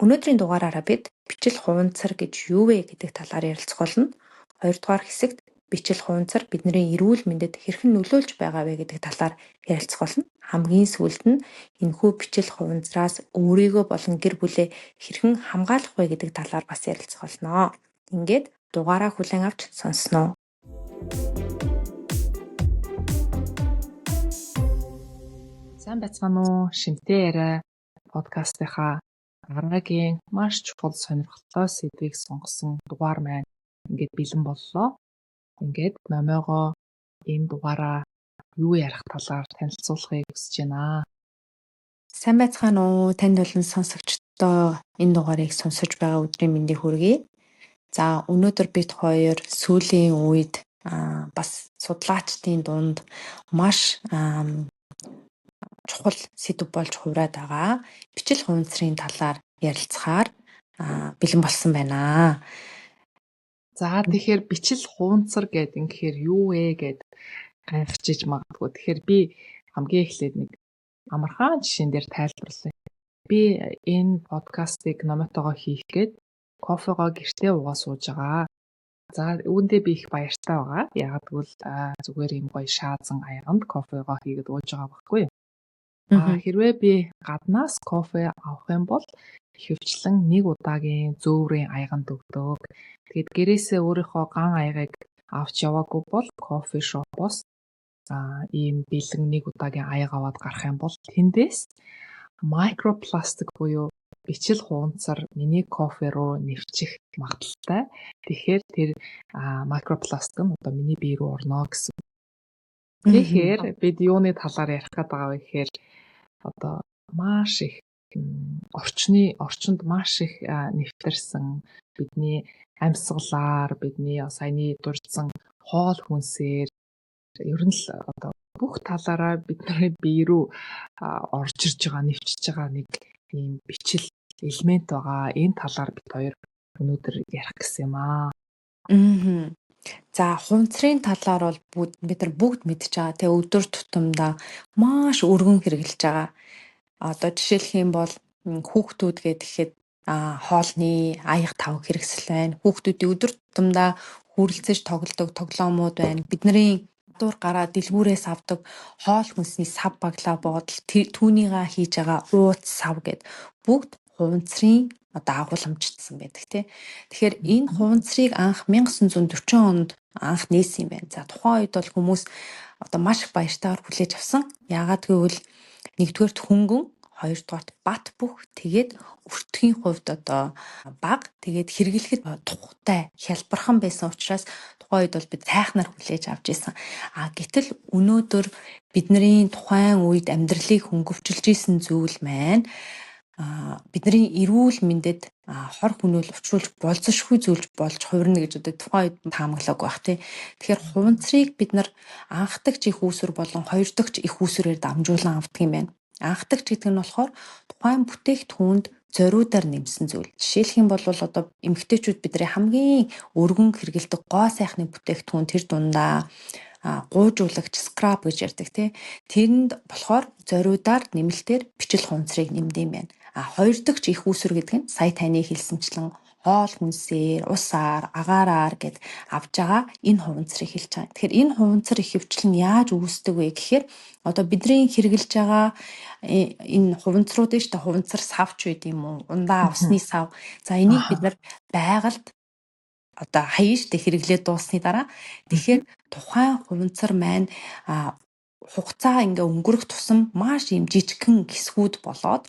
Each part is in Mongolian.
Өнөөдрийн дугаараараа бид бичил хуванцар гэж юу вэ гэдэг талаар ярилцах болно. Хоёрдугаар хэсэгт бичил хуванцар бидний эрүүл мэндэд хэрхэн нөлөөлж байгаа вэ гэдэг талаар ярилцах болно. Хамгийн сүүлд нь энэхүү бичил хуванцраас өөрийгөө болон гэр бүлээ хэрхэн хамгаалах вэ гэдэг талаар бас ярилцах болно. Ингээд дугаараа хүлээн авч сонсноо. Сайн байцгаана уу? Шинтэй яриа подкастынхаа дараагийн маш чухал сонирхолтой сэдвийг сонгосон дугаар маань ингээд бэлэн боллоо. Ингээд Номойгоо энэ дугаараа юу ярих талаар танилцуулахыг хүсэж байна. Сайн байцгаана уу? Танд болон сонсогчдоо энэ дугаарыг сонсож байгаа өдрийн мэндийг хүргэе. За, өнөөдөр бид хоёр сүүлийн үед бас судлаачдын дунд маш чухал сэдэв болж хувраад байгаа бичил хуванцрын талаар ярилцахаар бэлэн болсон байна. За, тэгэхээр бичил хуванцар гэдэг ингэхээр юу вэ гэд гайхчихж магадгүй. Тэгэхээр би хамгийн эхлээд нэг амархан жишээн дээр тайлбарлая. Би энэ подкастыг Номотойгоо хийх гээд кофегоо гэртээ уугаа сууж байгаа. За, үүндээ би их баяртай байгаа. Яагаад гэвэл зүгээр юм гоё шаазан аяганд кофегоо хийгээд ууж байгаа байхгүй юу? Хэрвээ би гаднаас кофе авах юм бол ихэвчлэн нэг удаагийн зөөврийн аяганд өгдөг. Тэгээд гэрээсээ өөрийнхөө ган аягыг авч яваагүй бол кофе шопоос ийм бэлэн нэг удаагийн аяга аваад гарах юм бол тэндээс микропластик буюу бичил хуванцар миний кофе руу нэвчих магадлалтай. Тэгэхээр тэр микропластик нь одоо миний бие рүү орно гэсэн. Тэгэхээр бид юуны талаар ярих гээд байгаа вэ гэхээр одоо маш их орчинд маш их нэвтэрсэн бидний амьсгалаар, бидний саяны дурдсан хоол хүнсээр ер нь л одоо бүх талаараа бидний бие рүү орж ирж байгаа, нэвчиж байгаа нэг ийм бичил элемент байгаа. Энэ талаар бид хоёр өнөөдөр ярих гэсэн юм аа. За, хуванцрын талаар бол бид нар бүгд мэдж байгаа. Тэгээ өдөр тутамдаа маш өргөн хэрэглэж байгаа. Одоо жишээлх юм бол хүүхдүүд гэхэд хоолны аяга тавг хэрэгсэл байна. Хүүхдүүдийн өдөр тутамдаа хүрэлцэж тоглодог тоглоомууд байна. Бидний гадуур гараа дэлгүүрээс авдаг хоол хүнсний сав баглаа бодол, түүнийгээ хийж байгаа ууц сав гэд бүгд хуванцрын одоо агуулмжтсан байдаг тий. Тэгэхээр энэ хуванцрыг анх 1940 онд анх нээсэн юм байна. За, тухайн үед бол хүмүүс одоо маш их баяртайгаар хүлээж авсан. Яагаад гэвэл нэгдүгээрт хөнгөн, хоёрдугаарт бат бөх, тэгээд өртгийн хувьд одоо бага, тэгээд хэрэглэхэд тухтай, хялбархан байсан учраас тухайн үед бол бид сайхнаар хүлээж авч исэн. А гэтэл өнөөдөр бидний тухайн үед амьдралыг хөнгөвчилж исэн зүйл маань бидний эрүүл мэндэд хор хөнөөл учруулж болзошгүй зүйлж болж хувирна гэж одоо тухайн үед таамаглаагүй байх тий. Тэгэхээр хуванцрыг бид нар анхдагч их үүсвэр болон хоёрдогч их үүсвэрээр дамжуулан авдаг юм байна. Анхдагч гэдэг нь болохоор тухайн бүтээгдэхүүнд зориудаар нэмсэн зүйл. Жишээлх юм бол одоо эмэгтэйчүүд бидний хамгийн өргөн хэрэглэдэг гоо сайхны бүтээгдэхүүн тэр дундаа гуйжуулагч скраб гэж ярьдаг тий. Тэрэнд болохоор зориудаар нэмэлтээр бичил хуванцрыг нэмдэг юм байна. А хоёр дахь их үүсвэр гэдэг нь сая таны хэлсэнчлэн хоол хүнсээр, усаар, агаараар гэд авж байгаа энэ хуванцрыг хэлж байгаа. Тэгэхээр энэ хуванцар ихэвчлэн яаж үүсдэг вэ гэхээр одоо бидний хэрэглэж байгаа энэ хуванцрууд нь шүү дээ, хуванцар савч байд юм уу, ундаа усны сав. За, энийг бид нар байгальд одоо хаяа штэ хэрэглээд дууссаны дараа. Тэгэхээр тухайн хуванцар маань хугацаа ингээ өнгөрөх тусам маш юм жижигхэн хэсгүүд болоод,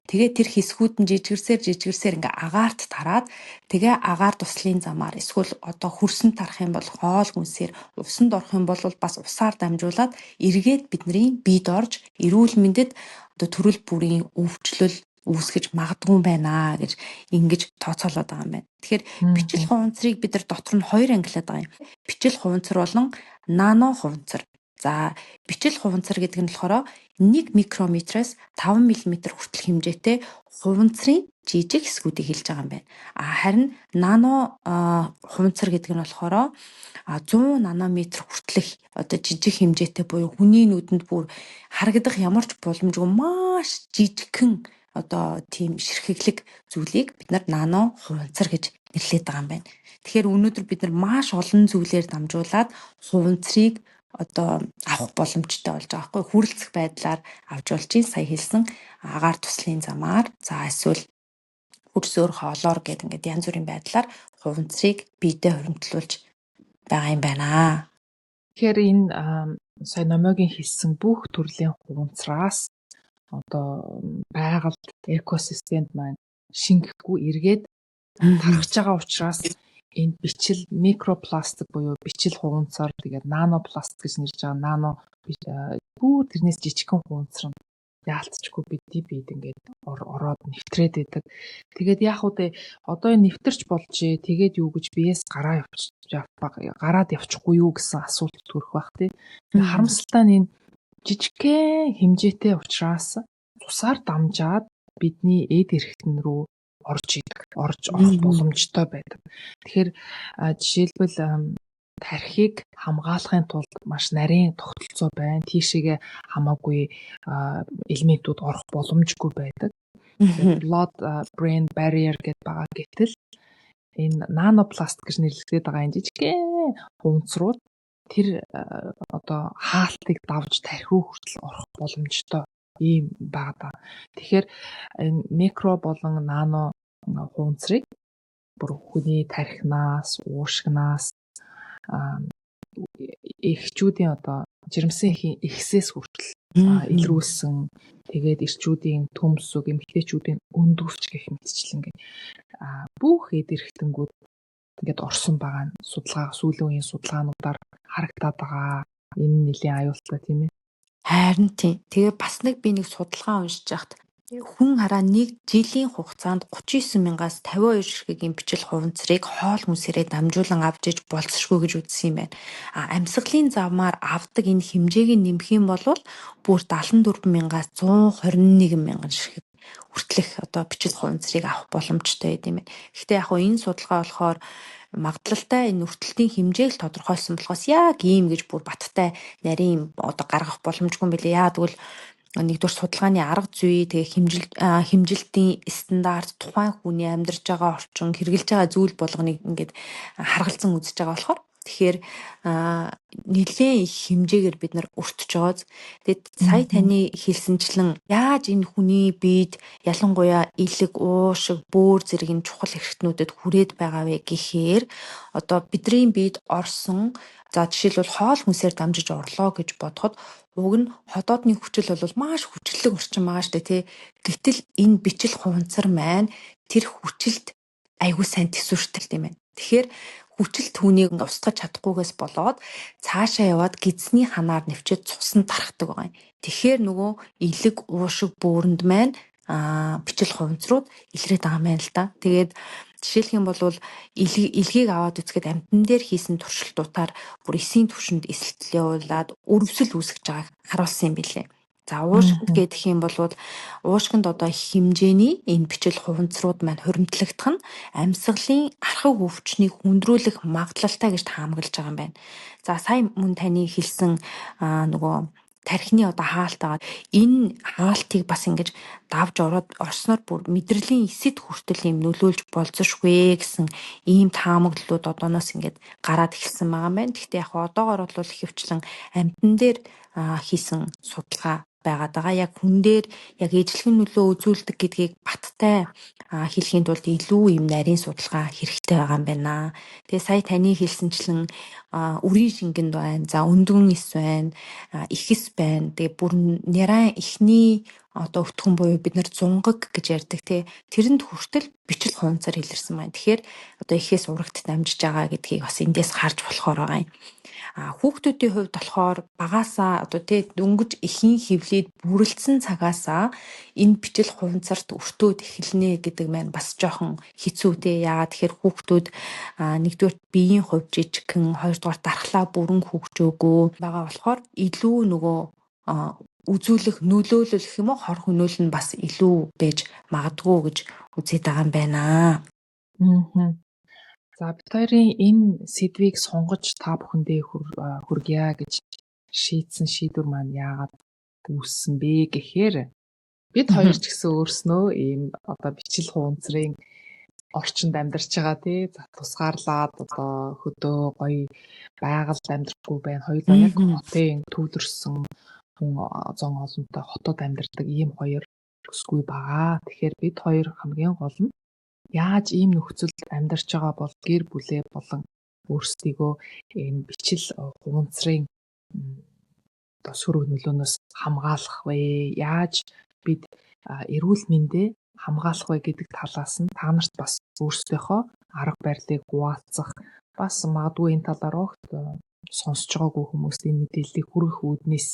тэгээ тэр хэсгүүд нь жижигэрсээр жижигэрсээр ингээ агаарт тараад, тэгээ агаар туслын замаар эсвэл одоо хөрсөнд тарах юм бол хоол хүнсээр, усанд орох юм бол бас усаар дамжуулаад эргээд бидний биед орж эрүүл мэндэд одоо төрөл бүрийн өвчлөл үүсгэж магадгүй байна гэж ингэж тооцоолоод байгаа юм байна. Тэгэхээр бичил хуванцрыг бид нар дотор нь хоёр ангилаад байгаа юм. Бичил хуванцар болон нано хуванцар. За, бичил хуванцар гэдэг нь болохоор 1 микрометрээс 5 мм хүртэл хэмжээтэй хуванцрын жижиг хэсгүүдийг хэлж байгаа юм байна. А харин нано хуванцар гэдэг нь болохоор 100 нанометр хүртэлх одоо жижиг хэмжээтэй буюу хүний нүдэнд бүр харагдах ямар ч боломжгүй маш жижигхэн одоо тийм ширхэглэг зүйлийг бид нар нано хуванцар гэж нэрлэдэг байгаа юм байна. Тэгэхээр өнөөдөр бид нар маш олон зүйлээр дамжуулаад хуванцрыг одоо авах боломжтой болж байгаа байхгүй, хүрэлцэх байдлаар авч болж чинь сая хэлсэн агаар туслын замаар, за эсвэл хөрсөөр, хоолоор гэдэг ингээд янз бүрийн байдлаар хуванцрыг биедээ хуримтлуулж байгаа юм байна. Тэгэхээр энэ сая Номиогийн хэлсэн бүх төрлийн хуванцраас одоо байгальд, экосистемд маань шингэхгүй эргээд тархаж байгаа учраас энэ бичил микропластик буюу бичил хуванцар, тэгээд нанопласт гэж нэрж байгаа нано бүр тэрнээс жижигхэн хуванцар нь яалтчгүй бидний биед ингээд ороод нэвтрээд байдаг. Тэгээд яах вэ? Одоо энэ нэвтэрч болжээ. Тэгээд юу гэж биеэс гараа явчих гараад явчихгүй юу гэсэн асуулт төрөх бах тий. Харамсалтай нь энэ жижигхэн хэмжээтэй учраас цусаар дамжаад бидний эд эрхтэн рүү орж идэг, орж орох боломжтой байдаг. Тэгэхээр жишээлбэл тархийг хамгаалахын тулд маш нарийн тогтолцоо байна. Тийшээгээ хамаагүй элементүүд орох боломжгүй байдаг. Blood brain barrier гэдээ байгаа. Гэтэл энэ нанопласт гэж нэрлэгдээд байгаа энэ жижигхэн хуванцрууд тэр одоо хаалтыг давж тархи руу хүртэл орох боломжтой ийм байгаа даа. Тэгэхээр энэ микро болон нано хуванцрыг бүр хүний тархинаас, уушгинаас, эгчүүдийн одоо жирэмсэн эхийн эхсээс хүртэл илрүүлсэн, тэгээд эрчүүдийн төмсөг, эмэгтэйчүүдийн өндөвч гэх мэтчлэн ингээд бүх эд эрхтэнгүүд ингээд орсон байгаа нь судалгаа, сүүлийн үеийн судалгаануудаар харагдаад байгаа. Энэ нь нэлийн аюултай, тийм ээ. Харин тийм. Тэгээ бас нэг би нэг судалгаа уншиж байхад хүн хараа нэг жилийн хугацаанд 39 мянгаас 52 ширхэг бичил хуванцрыг хоол хүнсээрээ дамжуулан авч иж болзошгүй гэж үзсэн юм байна. А амьсгалын замаар авдаг энэ хэмжээг нь нэмэх юм бол бүр 74 мянгаас 121 мянган ширхэг хүртэлх одоо бичил хуванцрыг авах боломжтой байд юм байна. Гэхдээ яг хуу энэ судалгаа болохоор магадлалтай энэ өртөлтийн хэмжээг л тодорхойлсон болохоос яг ийм гэж бүр баттай нарийн одоо гаргах боломжгүй юм билээ. Яа тэгвэл нэгдүгээр судалгааны арга зүй, тэгээ хэмжилтийн стандарт, тухайн хүний амьдарч байгаа орчин, хэрэглэж байгаа зүйл болгоныг ингээд харгалзан үзэж байгаа болохоор тэгэхээр нэлээд их хэмжээгээр бид нар өртөж байгааз. Тэгээд сая таны хэлсэнчлэн яаж энэ хүний биед ялангуяа элэг, уушиг, бөөр зэрэг энэ чухал эрхтнүүдэд хүрээд байгаа вэ гэхээр одоо бидний биед орсон, за жишээлбэл хоол хүнсээр дамжиж орлоо гэж бодоход уг нь ходоодны хүчил бол маш хүчлэг орчин байгаа штэ, тий. Гэтэл энэ бичил хуванцар маань тэр хүчилд айгүй сайн төсвөртэй юм байна. Тэгэхээр хүчил түүнийг устгаж чадахгүйгээс болоод цаашаа яваад гидсний ханаар нэвчээд цуснд тархдаг байгаа юм. Тэгэхээр нөгөө элэг, уушиг, бөөрөнд маань бичил хуванцрууд илрээд байгаа юм байна л да. Тэгээд жишээлх юм бол элгийг аваад үзэхэд амьтан дээр хийсэн туршилтуудаар бүр эсийн түвшинд эсэлтэл явуулаад өрөвсөл үүсгэж байгааг харуулсан юм билээ. За уушгинд гэх юм бол уушгинд одоо их хэмжээний энэ бичил хуванцрууд маань хуримтлагдах нь амьсгалын архаг өвчнийг хүндрүүлэх магадлалтай гэж таамаглаж байгаа юм байна. За сая мөн таны хэлсэн нөгөө тархины одоо хаалт байгаа. Энэ хаалтыг бас ингэж давж ороод орсноор бүр мэдрэлийн эсэд хүртэл юм нөлөөлж болзошгүй гэсэн ийм таамаглалууд одооноос ингээд гараад эхэлсэн байгаа юм байна. Гэхдээ яг одоогор бол ихэвчлэн амьтан дээр хийсэн судалгаа байгаад байгаа. Яг хүн дээр яг ижлэгэн нөлөө үзүүлдэг гэдгийг баттай хэлэхийн тулд илүү юм нарийн судалгаа хэрэгтэй байгаа юм байна. Тэгээ сая таны хэлсэнчлэн үрийн шингэнд байна, за өндгөн эс байна, ихэс байна. Тэгээ бүр нярайн эхний одоо өтгөн буюу бид нар зунгаг гэж ярьдаг тий. Тэрэнд хүртэл бичил хуванцар илэрсэн байна. Тэгэхээр одоо эхээс урагт дамжиж байгаа гэдгийг бас эндээс харж болохоор байгаа юм. А хүүхдүүдийн хувьд болохоор багаасаа одоо тий дөнгөж эхийн хөвлөд бүрэлдсэн цагаасаа энэ бичил хуванцарт өртөөд эхэлнэ гэдэг маань бас жоохон хэцүү тий. Яагаад тэгэхээр хүүхдүүд нэгдүгээр биеийн хувьд жижигхэн, хоёрдугаар дархлаа бүрэн хөгжөөгүй байгаа болохоор илүү нөгөө үзүүлэх нөлөөлөл гэх юм уу, хор хөнөөл нь бас илүү байж магадгүй гэж үзээд байгаа юм байна. За бид хоёрын энэ сэдвийг сонгож та бүхэндээ хүргье гэж шийдсэн шийдвэр маань яагаад үүссэн бэ гэхээр Бид хоёр ч гэсэн өөрснөө ийм одоо бичил хуунцрын орчинд амьдарч байгаа тий. За тусгаарлаад одоо хөдөө гоё байгальд амьдрахгүй байна. Хоёулаа яг хотын төвлөрсөн хүн зон олонтой хотод амьдардаг ийм хоёр бүсгүй байгаа. Тэгэхээр бид хоёр хамгийн гол нь яаж ийм нөхцөлд амьдарч байгаа бол гэр бүлээ болон өөрсдийгөө энэ бичил хуунцрын одоо сөрөг нөлөөнөөс хамгаалах вэ? Яаж бид эрүүл мэндээ хамгаалах вэ гэдэг талаас нь та нарт бас өөрсдийнхөө арга барилыг хуваалцах, бас магадгүй энэ талаар огт сонсож байгаагүй хүмүүст энэ мэдээллийг хүргэх үүднээс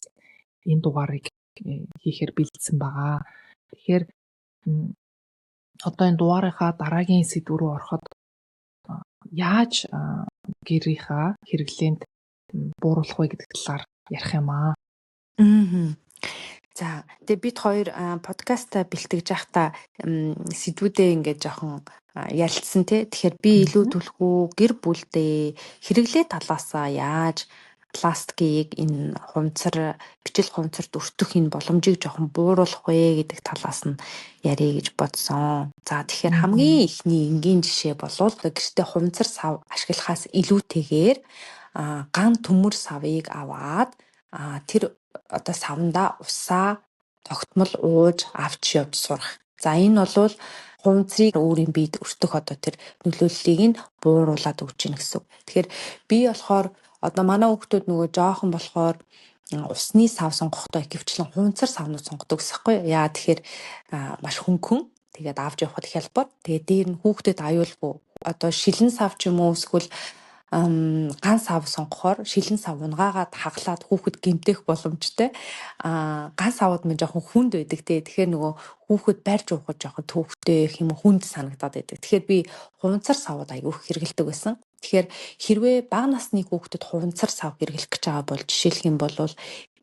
энэ дугаарыг хийхээр бэлдсэн байгаа. Тэгэхээр одоо энэ дугаарынхаа дараагийн сэдв рүү ороход яаж гэрийнхаа хэрэглээнд бууруулах вэ гэдэг талаар ярих юм аа. За, тэгээ бид хоёр подкаста бэлтгэж байхдаа сэдвүүдээ ингээд жоохон ярилцсан тий. Тэгэхээр би илүү түлхүү гэр бүлдээ хэрэглээ талаасаа яаж пластикийг энэ хумцар, бичил хумцарт өртөх энэ боломжийг жоохон бууруулах вэ гэдэг талаас нь яръя гэж бодсон. За, тэгэхээр хамгийн эхний энгийн жишээ болвол гэртээ хумцар сав ашиглахаас илүүтэйгээр ган төмөр савыг аваад тэр одоо савндаа усаа тогтмол ууж авч явж сурах. За, энэ бол хуунцрыг өөрийн биед өртөх одоо тэр нөлөөллийг нь бууруулад өгч гин гэсэн үг. Тэгэхээр би болохоор одоо манай хүүхдүүд нөгөө жоохон болохоор усны сав сонгохдоо ихэвчлэн хуунцар савнууд сонгодог гэсэн хэвгүй. Яа тэгэхээр маш хөнгөн, тэгээд авч явахад хялбар. Тэгээд дээр нь хүүхдэд аюулгүй, одоо шилэн сав ч юм уу эсвэл ган сав сонгохоор шилэн сав унгаагаад хаглаад хүүхэд гэмтэх боломжтой. Ган савууд минь жоохон хүнд байдаг те. Тэгэхээр нөгөө хүүхэд барьж уухад жоохон төвхтэй юм хүнд санагдаад байдаг. Тэгэхээр би хунцар савууд аягүй их хэрэглэдэг байсан. Тэгэхээр хэрвээ бага насны хүүхдэд хунцар сав хэрэглэх гэж байгаа бол, жишээлх юм бол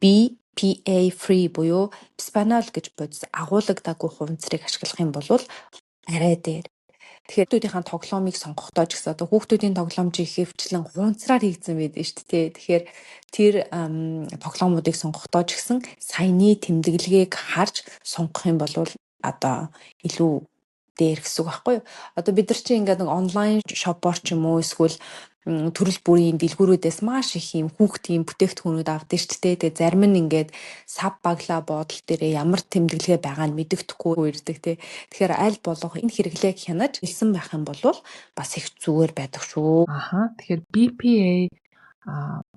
BPA free буюу бисфенол гэж бодис агуулгадаагүй хуванцрыг ашиглах юм бол арай дээр. Тэгэхээр хүүхдүүдийн тоглоомыг сонгохдоо ч гэсэн одоо хүүхдүүдийн тоглоом чи ихэвчлэн хунцраар хийгдсэн байдаг шүү дээ. Тэгэхээр тэр тоглоомуудыг сонгохдоо ч гэсэн саяны тэмдэглэгээг харж сонгох юм бол одоо илүү дээр гэсэн үг байхгүй юу? Одоо бид нар чинь ингээд нэг онлайн shop оор ч юм уу эсвэл төрөл бүрийн дэлгүүрүүдээс маш их юм хүүхдийн бүтээгдэхүүнүүд авдаг шүү дээ. Тэгээ зарим нь ингээд сав баглаа бодол дээрээ ямар тэмдэглэгээ байгаа нь мэдэгдэхгүй ирдэг те. Тэгэхээр аль болох энэ хэрэглээг хянаж хэлсэн байх юм бол бас их зүгээр байдаг шүү. Аха. Тэгэхээр BPA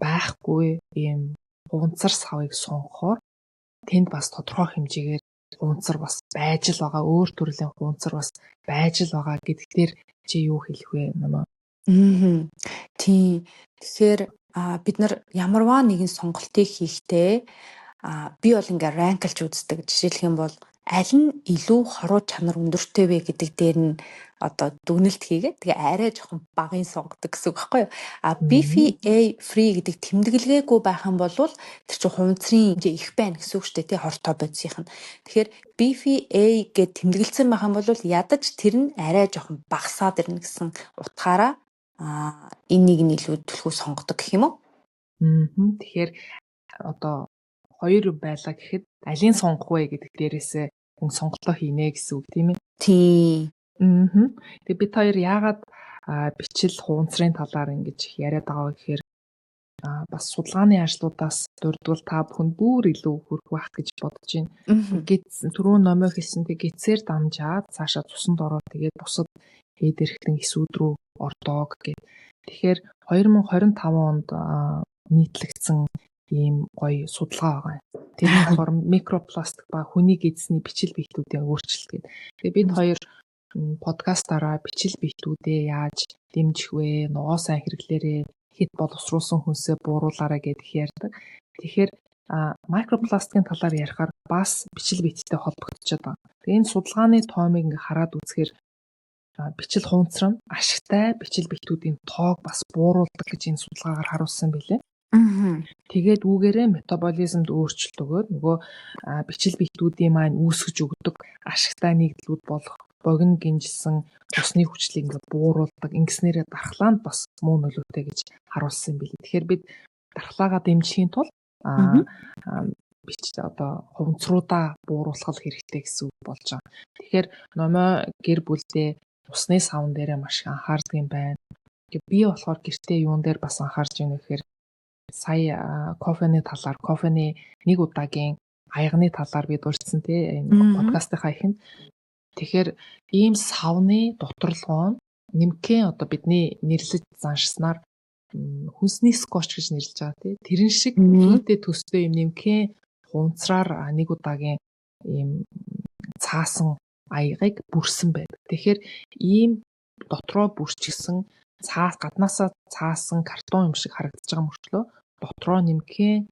байхгүй ийм хунцар савыг сонгохоор тэнд бас тодорхой хэмжээгээр хунцар бас байж л байгаа, өөр төрлийн хунцар бас байж л байгаа гэдэг дээр чи юу хэлэх вэ, Намаа? Тийм. Тэгэхээр бид нар ямарваа нэгэн сонголтыг хийхдээ би бол ингээ rank лж үздэг. Жишээлх юм бол аль нь илүү хоруу чанар өндөртэй вэ гэдэг дээр нь одоо дүгнэлт хийгээд, тэгээ арай жоохон багын сонгодог гэсэн үг байхгүй юу? А BPA free гэдэг тэмдэглэгээгүй байх юм бол тэр чинь хуванцрын хэмжээ их байна гэсэн үг шүү дээ, тий, хортой бодисынх нь. Тэгэхээр BPA гэд тэмдэглэсэн байх юм бол ядаж тэр нь арай жоохон багасаад ирнэ гэсэн утгаараа энийг нь илүү түлхүү сонгодог гэх юм уу? Тэгэхээр одоо хоёр байлаа гэхэд алийг сонгох вэ гэдэг дээрээсээ хүн сонголтоо хийнэ гэсэн үг, тийм ээ? Тийм. Тэгээ бид хоёр яагаад бичил хуунцрын талаар ингэж яриад байгаа вэ гэхээр бас судалгааны ажлуудаас дурдвал та бүхэн бүр илүү хүрэх байх гэж бодож байна. Гэц түрүүн Номио хэлсэн, тэг гэцээр дамжаад цаашаа цусанд ороод тэгээд бусад эд эрхтэн эсүүд рүү ордог гэд. Тэгэхээр 2025 онд нийтлэгдсэн ийм гоё судалгаа байгаа юм. Тэр нь болохоор микропластик ба хүний гэдэсний бичил биетүүдийн өөрчлөлт гэдэг. Тэгээ бид хоёр подкастаараа бичил биетүүдээ яаж дэмжих вэ, ногоо сайн хэрэглээрээ, хэд боловсруулсан хүнсээ бууруулаарай гэдэг ярьдаг. Тэгэхээр микропластикийн талаар ярихаар бас бичил биеттэй холбогдчиход байгаа. Тэгээ энэ судалгааны тоомыг ингээ хараад үзэхээр бичил хуунцар нь ашигтай бичил биетүүдийн тоог бас бууруулдаг гэж энэ судалгаагаар харуулсан билээ. Тэгээд үүгээрээ метаболизмд өөрчлөлт өгөөд нөгөө бичил биетүүдийн маань үүсгэж өгдөг ашигтай нэгдлүүд болох богино гинжилсэн цусны хүчлийг ингээ бууруулдаг. Ингэснээрээ дархлаанд бас муу нөлөөтэй гэж харуулсан юм билээ. Тэгэхээр бид дархлаагаа дэмжихийн тулд Бич одоо хуванцруудаа бууруулах хэрэгтэй гэсэн үг болж байгаа. Тэгэхээр номой гэр бүлдээ усны савн дээрээ маш их анхаардаг юм байна. Би болохоор гэртээ юун дээр бас анхаарч байна гэхээр сая кофений талаар, кофений нэг удаагийн аягны талаар би дурдсан, тий, энэ подкастынхаа эхэнд. Тэгэхээр ийм савны доторлогоо нэмхэн одоо бидний нэрлэж заншсанаар хүнсний скотч гэж нэрлэж байгаа, тий. Тэрэн шиг түүнтэй төстэй юм нэмхэн хунцраар нэг удаагийн ийм цаасан аягыг бүрсэн байдаг. Тэгэхээр ийм дотроо бүрчгсэн цаас, гаднаасаа цаасан картон юм шиг харагдаж байгаа мөртлөө дотроо нэмхэн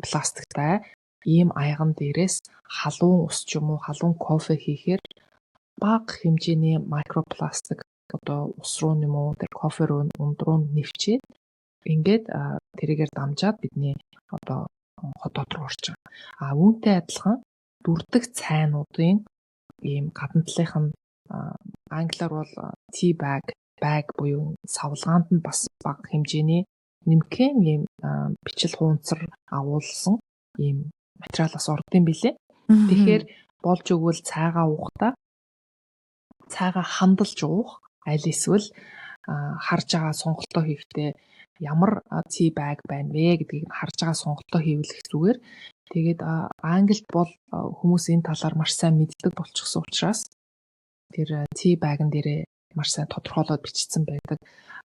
пластиктай ийм аяган дээрээс халуун ус ч юм уу, халуун кофе хийхээр бага хэмжээний микропластик одоо ус руу юм уу, тэр кофе руу, унд руу нэвчээд, ингээд тэрийгээр дамжаад бидний одоо хотод руу орж байгаа. А үүнтэй адилхан дүрдэг цайнуудын ийм гадна талынх нь, англиар бол tea bag буюу савлгаанд нь бас бага хэмжээний нэмхэн ийм бичил хуунцар агуулсан ийм материалаас ордог юм билээ. Тэгэхээр болж өгвөл цайгаа уухдаа цайгаа хандалж уух, аль эсвэл харж байгаа сонголтоо хийхдээ ямар tea bag байна вэ гэдгийг харж байгаа сонголтоо хийвэл их зүгээр. Тэгээд Англид бол хүмүүс энэ талаар маш сайн мэддэг болчихсон учраас тэр tea bag-н дээрээ маш сайн тодорхойлоод бичсэн байдаг.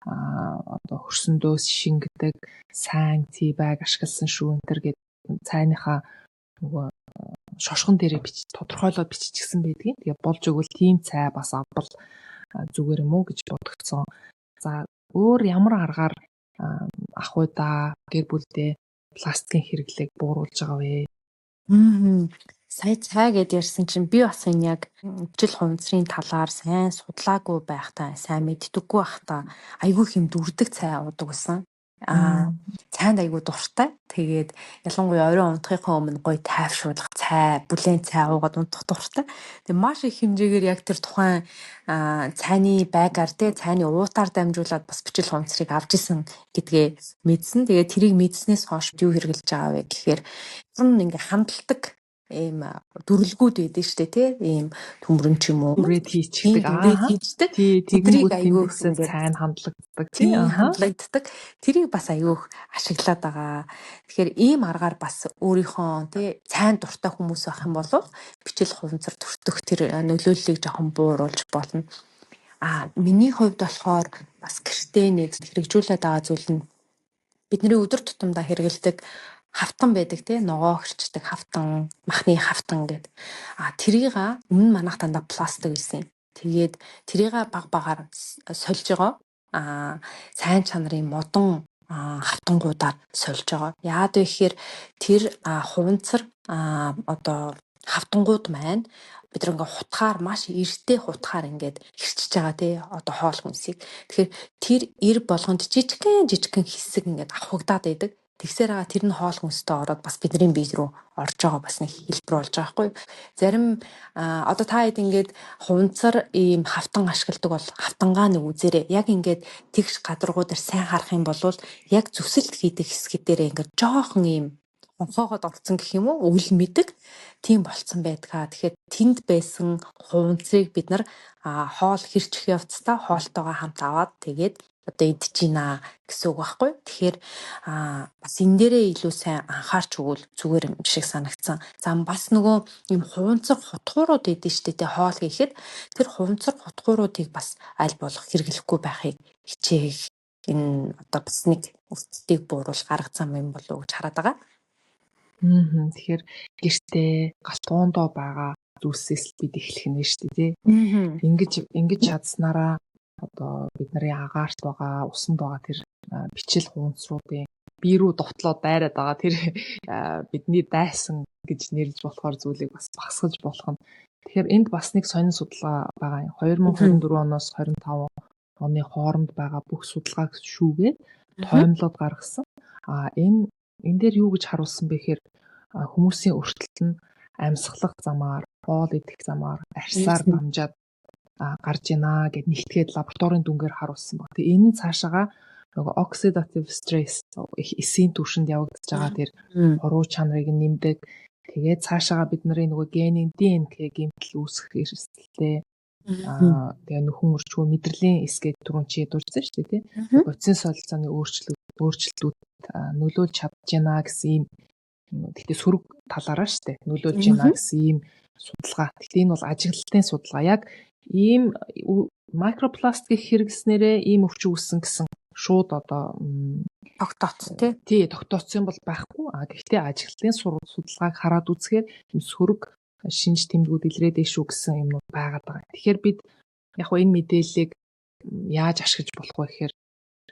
Одоо хөрсөндөөс шингэдэг сайн tea bag ашигласан шүү энэ төр гээд цайныхаа нөгөө шошгон дээрээ бич тодорхойлоод биччихсэн байдгийг. Тэгээ болж өгвөл тийм цай бас авбал зүгээр юм уу гэж бодогдсон. За, өөр ямар аргаар ах удаа гэр бүлдээ пластикийн хэрэглээг бууруулж байгаа вэ? Сая цай гэд ярьсан чинь би бас энэ яг бичил хуванцрын талаар сайн судлаагүй байхдаа, сайн мэддэггүй байхдаа айгүй хэм дүрдэг цай уудаг байсан. Цайнд айгүй дуртай. Тэгээд ялангуяа оройн унтахынхаа өмнө гоё тайвшруулах цай, бүлээн цай уугаад унтах дуртай. Тэгээд маш их хэмжээгээр яг тэр тухайн цайны bag-аар те, цайны уутаар дамжуулаад бас бичил хуванцрыг авч исэн гэдгээ мэдсэн. Тэгээд тэрийг мэдснээс хойш юу хэрэглэж байгаа вэ гэхээр нь ингээ хандалдаг ийм дүрлгүүд байдаг штэ, тий, ийм төмөрөн ч юм уу, Дүрээд хийчихдэг. Дүрээд хийждэг. Тий, тэгэнгүүт тэндээсээ цай нь хандлагддаг, тий, хандлагддаг. Тэрийг бас айгүй их ашиглаад байгаа. Тэгэхээр ийм аргаар бас өөрийнхөө, тий, цайн дуртай хүмүүс байх юм бол бичил хуванцар төртөх тэр нөлөөллийг жоохон бууруулж болно. А миний хувьд болохоор бас гэртээ нэг хэрэгжүүлээд байгаа зүйл нь бидний өдөр тутамдаа хэрэглэдэг хавтан байдаг, тий, ногоо хэрчдэг хавтан, махны хавтан гэд. А тэрийг өмнө манайх дандаа пластик байсан. Тэгээд тэрийг баг багаар сольж байгаа. Сайн чанарын модон хавтангуудаар сольж байгаа. Яагаад вэ гэхээр тэр хуванцар одоо хавтангууд маань бид нар ингээ хутгаар, маш эртээ хутгаар ингээд хэрчиж байгаа, тий, одоо хоол хүнсийг. Тэгэхээр тэр эр болгонд жижигхэн жижигхэн хэсэг ингээд авхагдаад байдаг. Тэгсээр байгаа тэр нь хоол хүнстэй ороод бас бидний бие рүү орж байгаа бас нэг хэлбэр болж байгаа байхгүй юу. Зарим одоо та хэд ингээд хуванцар ийм хавтан ашигладаг бол хавтангаа нэг үзээрэй. Яг ингээд тэгш гадаргуу дээр сайн харах юм бол яг зүсэлт хийдэг хэсэг дээрээ ингээд жоохон ийм хонхоогоод орцсон гэх юм уу, үл мэдэг тийм болцсон байдгаа. Тэгэхээр тэнд байсан хуванцрыг бид нар хоол хэрчих явцдаа хоолтойгоо хамт аваад тэгээд одоо идэж гинэ гэсэн үг байхгүй. Тэгэхээр бас энэ дээрээ илүү сайн анхаарч өгвөл зүгээр юм шиг санагдсан. За, бас нөгөө юм хуванцар хутгуурууд идэв штэ тэ, хоол хийхэд тэр хуванцар хутгууруудыг бас аль болох хэрэглэхгүй байхыг хичээх, энэ одоо бас нэг өртөлтийг бууруулах арга зам юм болов уу гэж хараад байгаа. Тэгэхээр гэртээ галтгоондоо байгаа зүйлсээс л бид эхлэх нь шүү дээ, тий. Ингэж чадсанараа одоо бид нарын агаарт байгаа, усанд байгаа тэр бичил хуванцруудын бие рүү довтлоод дайраад байгаа тэр бидний дайсан гэж нэрлэж болохоор зүйлийг бас багасгаж болох нь. Тэгэхээр энд бас нэг сонин судалгаа байгаа юм. 2024 оноос 25 оны хооронд байгаа бүх судалгааг шүүгээд тоомлоод гаргасан. А энэ дээр юу гэж харуулсан бэ гэхээр хүмүүсийн өртөлт нь амьсгалах замаар, хоол идэх замаар, арьсаар дамжаад гарч ийна гэд нэгтгээд лабораторийн дүнгээр харуулсан баг. Тэгээ энэ нь цаашаага Нөгөө oxidative stress эсийн түвшинд явагдаж байгаа тэр хуруу чанарыг нэмдэг. Тэгээд цаашаага бид нарын нөгөө генийн ДНК гэмтэл үүсгэх эрсдэлтэй. Тэгээ нөхөн өрчгөө мэдрэлийн эс гэдэг түрүүн чи дурдсан шүү дээ, тий. Бодисын солилцооны өөрчлөлтүүд нөлөөлж чадж байна гэсэн ийм, гэхдээ сөрөг талаараа шүү дээ, нөлөөлж байна гэсэн ийм судалгаа. Гэхдээ энэ бол ажиглалтын судалгаа. Яг ийм микропласт гэх хэрэглэснээрээ ийм өвчин үүссэн гэсэн шууд одоо тогтооцсон тий. Тий, тогтооцсон бол байхгүй. А гэхдээ ажиглалтын судалгааг хараад үзэхээр сөрөг шинж тэмдгүүд илрээд шүү гэсэн юмнууд байгаад байгаа. Тэгэхээр бид яг энэ мэдээллийг яаж ашиглаж болох вэ гэхээр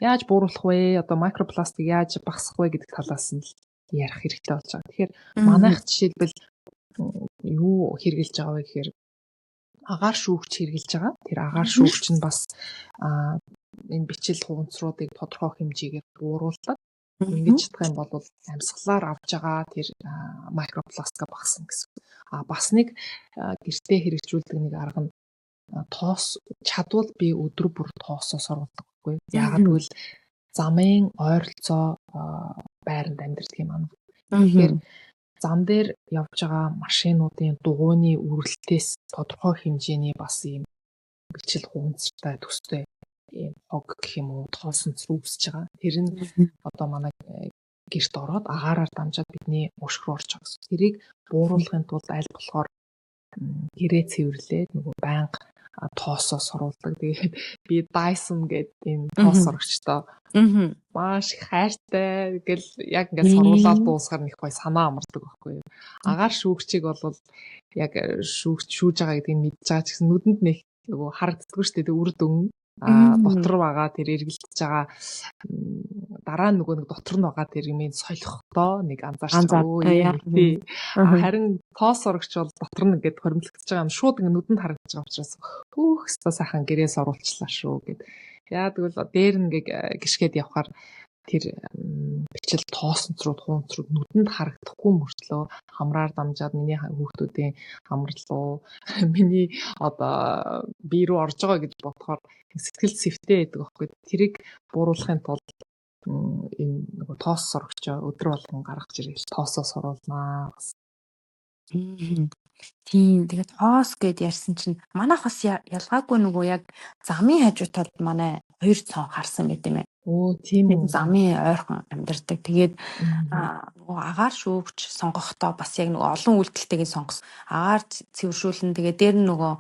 яаж бууруулах вэ? Одоо микропластик яаж багасгах вэ гэдэг талаас нь ярих хэрэгтэй болж байгаа. Тэгэхээр манайх жишээлбэл юу хэрэглэж байгаа вэ гэхээр агаар шүүгч хэрэглэж байгаа. Тэр агаар шүүгч нь бас энэ бичил хуванцруудыг тодорхой хэмжээгээр бууруулдаг. Ингэж чадах юм бол амьсгалаар авж байгаа тэр микропластика багасна гэсэн. А бас нэг гэртээ хэрэгжүүлдэг нэг арга нь тоос, чадвал би өдөр бүр тоосоо сорволдог байхгүй. Яагаад гэвэл замын ойролцоо байранд амьдардаг юм аа. Тэгэхээр зам дээр явж байгаа машинуудын дугуйны үрэлтээс тодорхой хэмжээний бас ийм бичил хуванцартай төстэй ийм хог гэх юм уу тоосонц үүсэж байгаа. Тэр нь одоо манай гэрт ороод агаараар дамжаад бидний өшг рүү орж байгаа гэсэн. Тэрийг бууруулахын тулд аль болохоор гэрээ цэвэрлээд нөгөө байнга тоосоо соруулдаг. Тэгээд би Dyson гэдэг энэ тоос сорогчтой маш их хайртай гэл яг ингээд соруулаад дуусгаар нэг гоё санаа амардаг байхгүй юу. Агаар шүүгчийг бол яг шүүгч шүүж байгаа гэдгийг мэдж байгаа ч гэсэн нүдэнд нэг нөгөө харагддаггүй шүү дээ. Үр дүн дотор байгаа тэр эргэлдэж байгаа дараа нь нөгөө нэг дотор нь байгаа тэр юмыг солихдоо нэг анзаарч байгаа. Тий. Харин тоос сорогч бол дотор нь ингээд хоримтлагдж байгаа юм шууд ингээд нүдэнд харагдаж байгаа учраас хөөх өстой сайхан гэрээ соруулчлаа шүү гэд. Яа тэгвэл дээр нь ингээд гიშгээд явхаар тэр бичил тоосонцрууд хуунцрууд нүдэнд харагдахгүй мөртлөө хамраар дамжаад миний хүүхдүүдийн хамарлуу миний одоо бие рүү орж байгаа гэж бодохоор сэтгэл сэвтэй байдаг аахгүй. Тэрийг бууруулахын тулд энэ нөгөө тоос сорогчоо өдөр болгон гаргаж ирэл тоосоо соруулнаа бас. Тийм, тэгээд тоос гэд ярьсан чинь манайх бас ялгаагүй нөгөө яг замын хажуу талд манай хоёр цон харсан байт юм байна. Өө, тийм үү. Замын ойрхон амьдардаг. Тэгээд нөгөө агаар шүүгч сонгохдоо бас яг нөгөө олон үйлдэлтэйг сонгосон. Агаар цэвэршүүлэн, тэгээд дээр нь нөгөө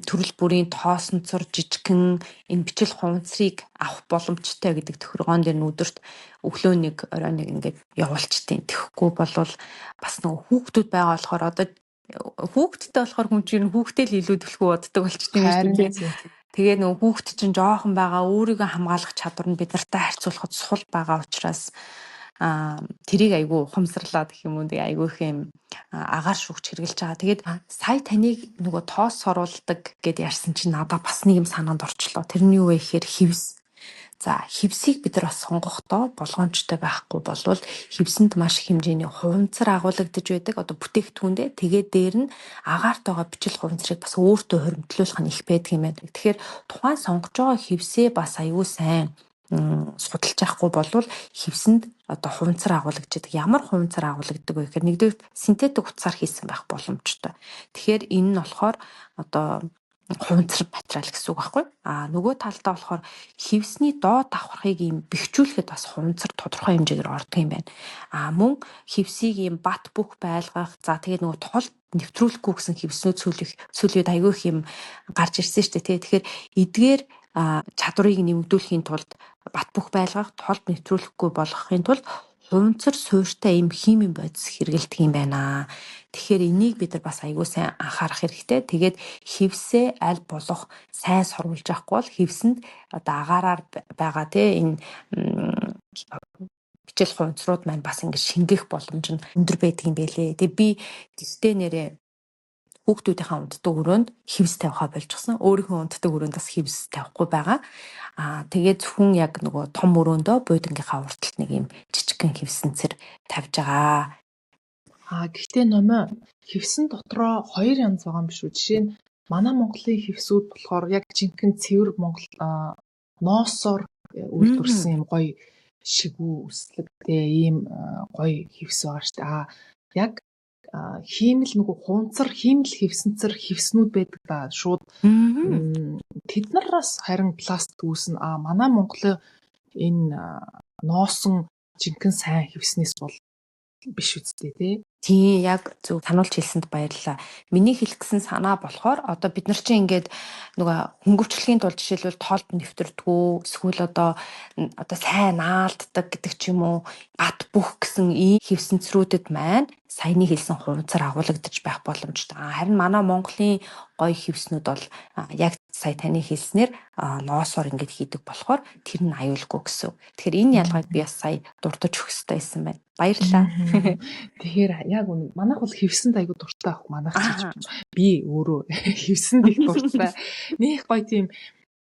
төрөл бүрийн тоосонцор жижигхэн энэ бичил хуванцрыг авах боломжтой гэдэг тохиргоон дээр нь өдөрт өглөө нэг, орой нэг ингээд явуулчихдээ. Тэгэхгүй болвол бас нөгөө хүүхдүүд байгаа болохоор одоо хүүхдтэй болохоор хүн чинь хүүхдээ л илүү түлхүү боддог болчтой юм шүү дээ. Тэгээ нөгөө хүүхд чинь жоохон байгаа, өөрийгөө хамгаалах чадвар нь бид нартай харьцуулахад сул байгаа учраас тэрийг айгүй ухамсарлаад гэх юм уу, тэгээ айгүй их юм агаар шүүгч хэрэглэж байгаа. Тэгээд сая таныг нөгөө тоос соруулдаг гэд ярьсан чинь надад бас нэг юм санаанд орчлоо. Тэр нь юу вэ гэхээр хивс. За, хивсийг бид нар бас сонгохдоо болгоомжтой байхгүй болвол хивсэнд маш их хэмжээний хуванцар агуулгадаж байдаг. Одоо бүтээгдэхүүндээ тэгээд дээр нь агаарт байгаа бичил хуванцрыг бас өөртөө хоримтлуулах нь их байдаг юм байна. Тэгэхээр тухайн сонгож байгаа хивсээ бас аюул сайн судалж явахгүй болвол хивсэнд одоо хуванцар агуулгаддаг. Ямар хуванцар агуулгаддаг вэ гэхээр нэгдүгээр синтетик утсаар хийсэн байх боломжтой. Тэгэхээр энэ нь болохоор одоо хуванцар материал гэсэн үг байхгүй. А нөгөө талдаа болохоор хивсний доод давхархыг ийм бэхжүүлэхэд бас хуванцар тодорхой хэмжээгээр ордог юм байна. А мөн хивсийг ийм бат бөх байлгах, за тэгээд нөгөө тол нэвтрүүлэхгүй гэсэн хивснүүд сүүлийн үед айгүй их юм гарч ирсэн шүү дээ, тий. Тэгэхээр эдгээр чадварыг нэмэгдүүлэхийн тулд бат бөх байлгах, толд нэвтрүүлэхгүй болгохын тулд хуванцар суурьтай ийм химийн бодис хэрэглэдэг юм байна. Тэгэхээр энийг бид нар бас аягүй сайн анхаарах хэрэгтэй. Тэгээд хивсээ аль болох сайн соруулж авахгүй бол хивсэнд одоо агаараар байгаа тий энэ бичил хуванцрууд маань бас ингэ шингэх боломж нь өндөр байдаг юм байлээ. Тэгээ би гэртээ нэрээ хүүхдүүдийнхээ унтдаг өрөөнд хивс тавихаа болчихсон. Өөрийнхөө унтдаг өрөөнд бас хивс тавихгүй байгаа. Аа тэгээд зөвхөн яг нөгөө том өрөөндөө бууданыхаа урталт нэг юм жижигхэн хивсэнцэр тавьж байгаа. Аа гэхдээ номоо хивсэн дотроо хоёр янз байгаа юм биш үү? Жишээ нь манай Монголын хивсүүд болохоор яг жинхэнэ цэвэр Монгол ноосоор үйлдвэрлэсэн юм гоё шигүү өслөгтэй ийм гоё хевс байгаа шүү дээ. А яг хиймэл нөгөө хунцар хиймэл хевсэнцэр хевснүүд байдаг да. Шууд тэд нараас харин пластик үүснэ. А манай Монголын энэ ноосон жинхэнэ сайн хевснээс бол биш үсттэй тий. Тийм, яг зөв сануулж хэлсэнд баярлалаа. Миний хэлэх гэсэн санаа болохоор одоо бид нар чинь ингээд нөгөө хөнгөвчлөхийн тулд жишээлбэл тоолд нэвтэрдэггүй эсвэл одоо сайн наалддаг гэдэг ч юм уу, бат бөх гэсэн ийм хэвсэнцрүүдэд маань саяны хэлсэн хувцар агуулгадж байх боломжтой. Харин манай Монголын гоё хэвснүүд бол яг сая таны хэлснээр ноосоор ингээд хийдэг болохоор тэр нь аюулгүй гэсэн. Тэгэхээр энэ ялгааг би бас сая дурдж өгөх хэрэгтэй байсан байна. Баярлалаа. Тэгэхээр яг үнэ манайх бол хэвсэнд айгу дуртай ах манайх ч би өөрөө хэвсэнд их дуртай. Нэх гоё тийм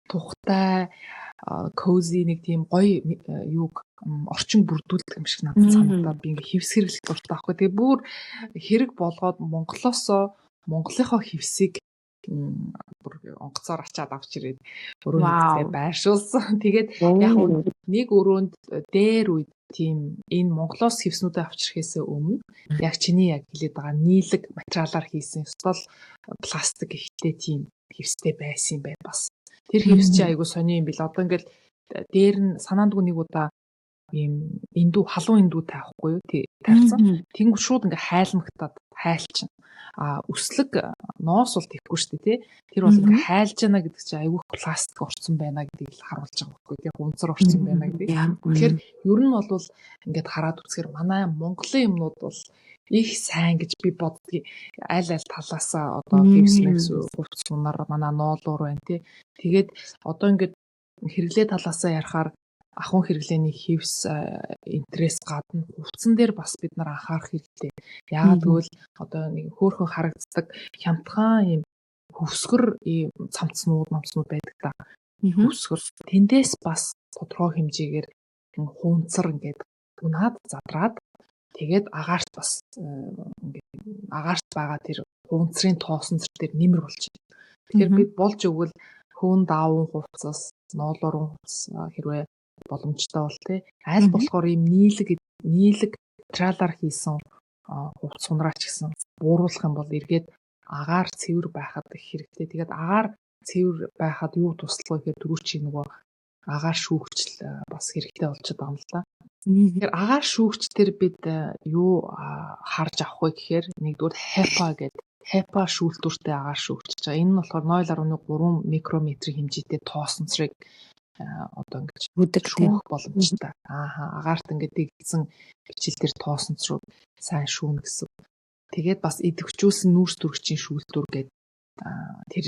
тухтай cozy нэг тийм гоё юуг орчин бүрдүүлдэг юм шиг надад санагдаад би ингээ хэвс хэрэглэх дуртай байхгүй. Тэгээ бүр хэрэг болгоод Монголосоо Монголынхоо хэвсийг бүр онгоцоор ачаад авч ирээд өрөөндөө байршуулсан. Тэгээд яг нэг өрөөнд дээр үед тийм энэ Монголоос хэвснүүдээ авч ирэхээс өмнө яг чиний яг хэлээд байгаа нийлэг материалаар хийсэн ёстол пластик ихтэй тийм хэвстэй байсан юм байна бас. Тэр хэвс чи айгу сони юм бил. Одоо ингээл дээр нь санаандгүй нэг удаа ийм эндүү халуун эндүү тавихгүй юу тавьсан. Тэнгүү шууд ингээ хайлмагтаад хайлчин. А өслөг ноос бол тэхгүй шүү дээ тий. Тэр бол ингээ хайлж яана гэдэг чинь айгүйх пластик орцсон байна гэдгийг л харуулж байгаа байхгүй тий. Гунцар орцсон байна гэдэг. Тэгэхээр ер нь бол ингээд хараад үзэхээр манай Монголын юмнууд бол их сайн гэж би боддгийг. Аль аль талаасаа одоо хэвс мэвс хувц сунаар манай ноолуур байна тий. Тэгээд одоо ингээд хэрэглээ талаасаа ярихаар ахуйн хэрэглээний хэвс интерес гадна хувцсан дээр бас бид нар анхаарах хэрэгтэй. Яагаад гэвэл одоо нэг хөөхөн харагддаг хямдхан ийм хөвсгөр ийм цамцнууд мамцнууд байдаг та. Хөвсгөр тэндээс бас тодорхой хэмжээгээр хуунцар ингээд унаад задраад тэгээд агаарт бас ингээд агаарт байгаа тэр хуунцрын тоосон зэр дээр нэмэр болчихно. Тэгэхээр бид болж өгвөл хөөн даавын хувцас, ноолуурын хувцас хэрвээ боломжтой бол тий аль болохоор ийм нийлэг материалаар хийсэн хувцас сунраач гэсэн бууруулах юм бол эргээд агаар цэвэр байхад их хэрэгтэй. Тэгээд агаар цэвэр байхад юу туслах вэ гэхээр түрүү чи нөгөө агаар шүүгчл бас хэрэгтэй болчиход байгаа юм л да. Тэгэхээр агаар шүүгч дээр бид юу харж авах вэ гэхээр нэгдүгээр HEPA гэдэг HEPA шүүлтүүртэй агаар шүүгч байгаа. Энэ нь болохоор 0.3 микрометрийн хэмжээтэй тоосонцрыг одоо ингэж шүүх боломжтой. Ааха, агаарт ингээд дэгдсэн бичил дээр тоосонцруу сайн шүүнэ гэсэн. Тэгээд бас идэвхжүүлсэн нүүрс төрөгчийн шүүлтүүр гэдэг тэр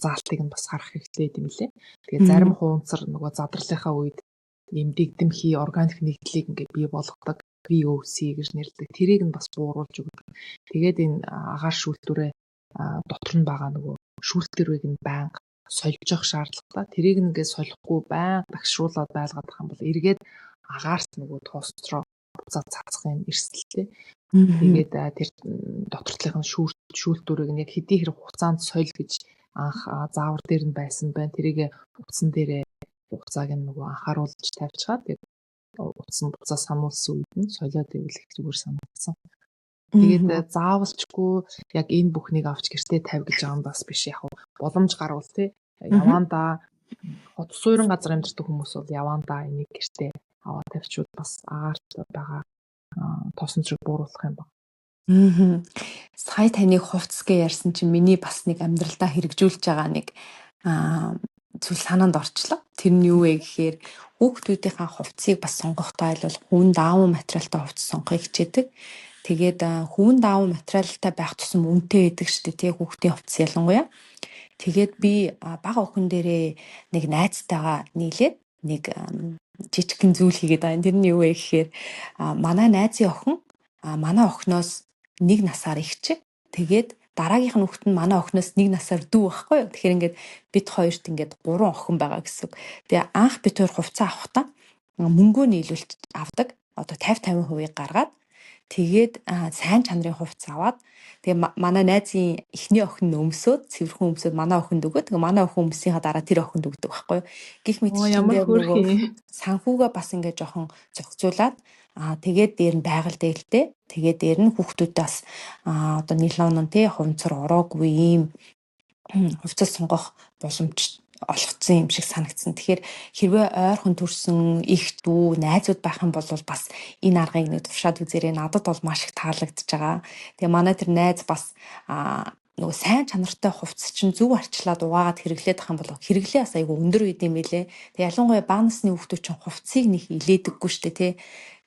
заалтыг нь бас харах хэрэгтэй юм лээ. Тэгээд зарим хуунцар нөгөө задралынхаа үед ийм дэгдэмхий органик нэгдлийг ингээд бий болгодог VOC гэж нэрлэдэг. Тэрийг нь бас бууруулж өгдөг. Тэгээд энэ агаар шүүлтүүрээ дотор нь байгаа нөгөө шүүлтүүрийг нь байнга сольж явах шаардлагатай. Тэрийг нь ингээд солихгүй байнга дагшруулад байлгаад байх юм бол эргээд агаарт нөгөө тоостроо буцаад цацах юм эрсдэлтэй. Тэгээд тэр дотор талынх нь шүүлтүүрийг нь яг хэдий хэрэг хугацаанд соль гэж анх заавар дээр нь байсан байна. Тэрийг утсан дээрээ хугацааг нь нөгөө анхааруулж тавьчихаад тэгээд утас нь буцаа сануулсан үед нь солиод ивэл их зүгээр санагдсан. Тэгээд заавалчгүй яг энэ бүхнийг авч гэртээ тавь гэж байгаа юм бас биш яг боломж гарвал тий явандаа хот суурин газар амьдардаг хүмүүс бол явандаа энийг гэртээ аваад тавьчвал бас агаарт байгаа тосон зэрэг бууруулах юм байна. Сая таныг хувцас гэж ярьсан чинь миний бас нэг амьдралдаа хэрэгжүүлж байгаа нэг зүйл санаанд орчлоо. Тэр нь юу вэ гэхээр хүүхдүүдийнхаа хувцсыг бас сонгохдоо аль хүн дааван материалтай хувцас сонгохыг хичээдэг. Тэгээд хүн дааван материалтай байх тусам үнэтэй байдаг шүү дээ тий хүүхдийн хувцас ялангуяа. Тэгээд би бага охин дээрээ нэг найзтайгаа нийлээд нэг жижигхэн зүйл хийгээд байгаа. Тэр нь юу вэ гэхээр манай найзын охин манай охиноос нэг насаар ихчиг. Тэгээд дараагийнх нь хүүхэд нь манай охиноос нэг насаар дүү байхгүй юу. Тэгэхээр ингээд бид хоёрт ингээд гурван охин байгаа гэсэн үг. Тэгээ анх бид хоёр хувцас авахдаа мөнгөө нийлүүлж авдаг. Одоо 50 50% гаргаад Тэгээд сайн чанарын хувцас аваад тэгээ манай найзын эхний охин нь өмсөөд, цэвэрхэн өмсөөд манай охинд өгөөд, тэгээ манай охин өмсийнхаа дараа тэр охинд өгдөг байхгүй юу. Гэх мэт ямар чинээр нөгөө хөөрхөн. санхүүгээ бас ингээд жоохон зохицуулаад, тэгээд дээр нь байгаль дээлтэй, тэгээд дээр нь хүүхдүүдээ бас одоо нилон нь тий хуванцар ороогүй ийм хувцас сонгох боломж олгоцсон юм шиг санагдсан. Тэгэхээр хэрвээ ойрхон төрсэн их дүү, найзууд байх юм бол бас энэ аргыг нэг туршаад үзээрэй. Надад бол маш их таалагдж байгаа. Тэгээ манай тэр найз бас нөгөө сайн чанартай хувцас чинь зөв арчлаад угаагаад хэрэглээд ах юм бол хэрэглээ бас айгүй өндөр байд юм билэ. Тэгээ ялангуяа бага насны хүүхдүүд чинь хувцсыг нэг илээдэггүй шүү дээ, тий.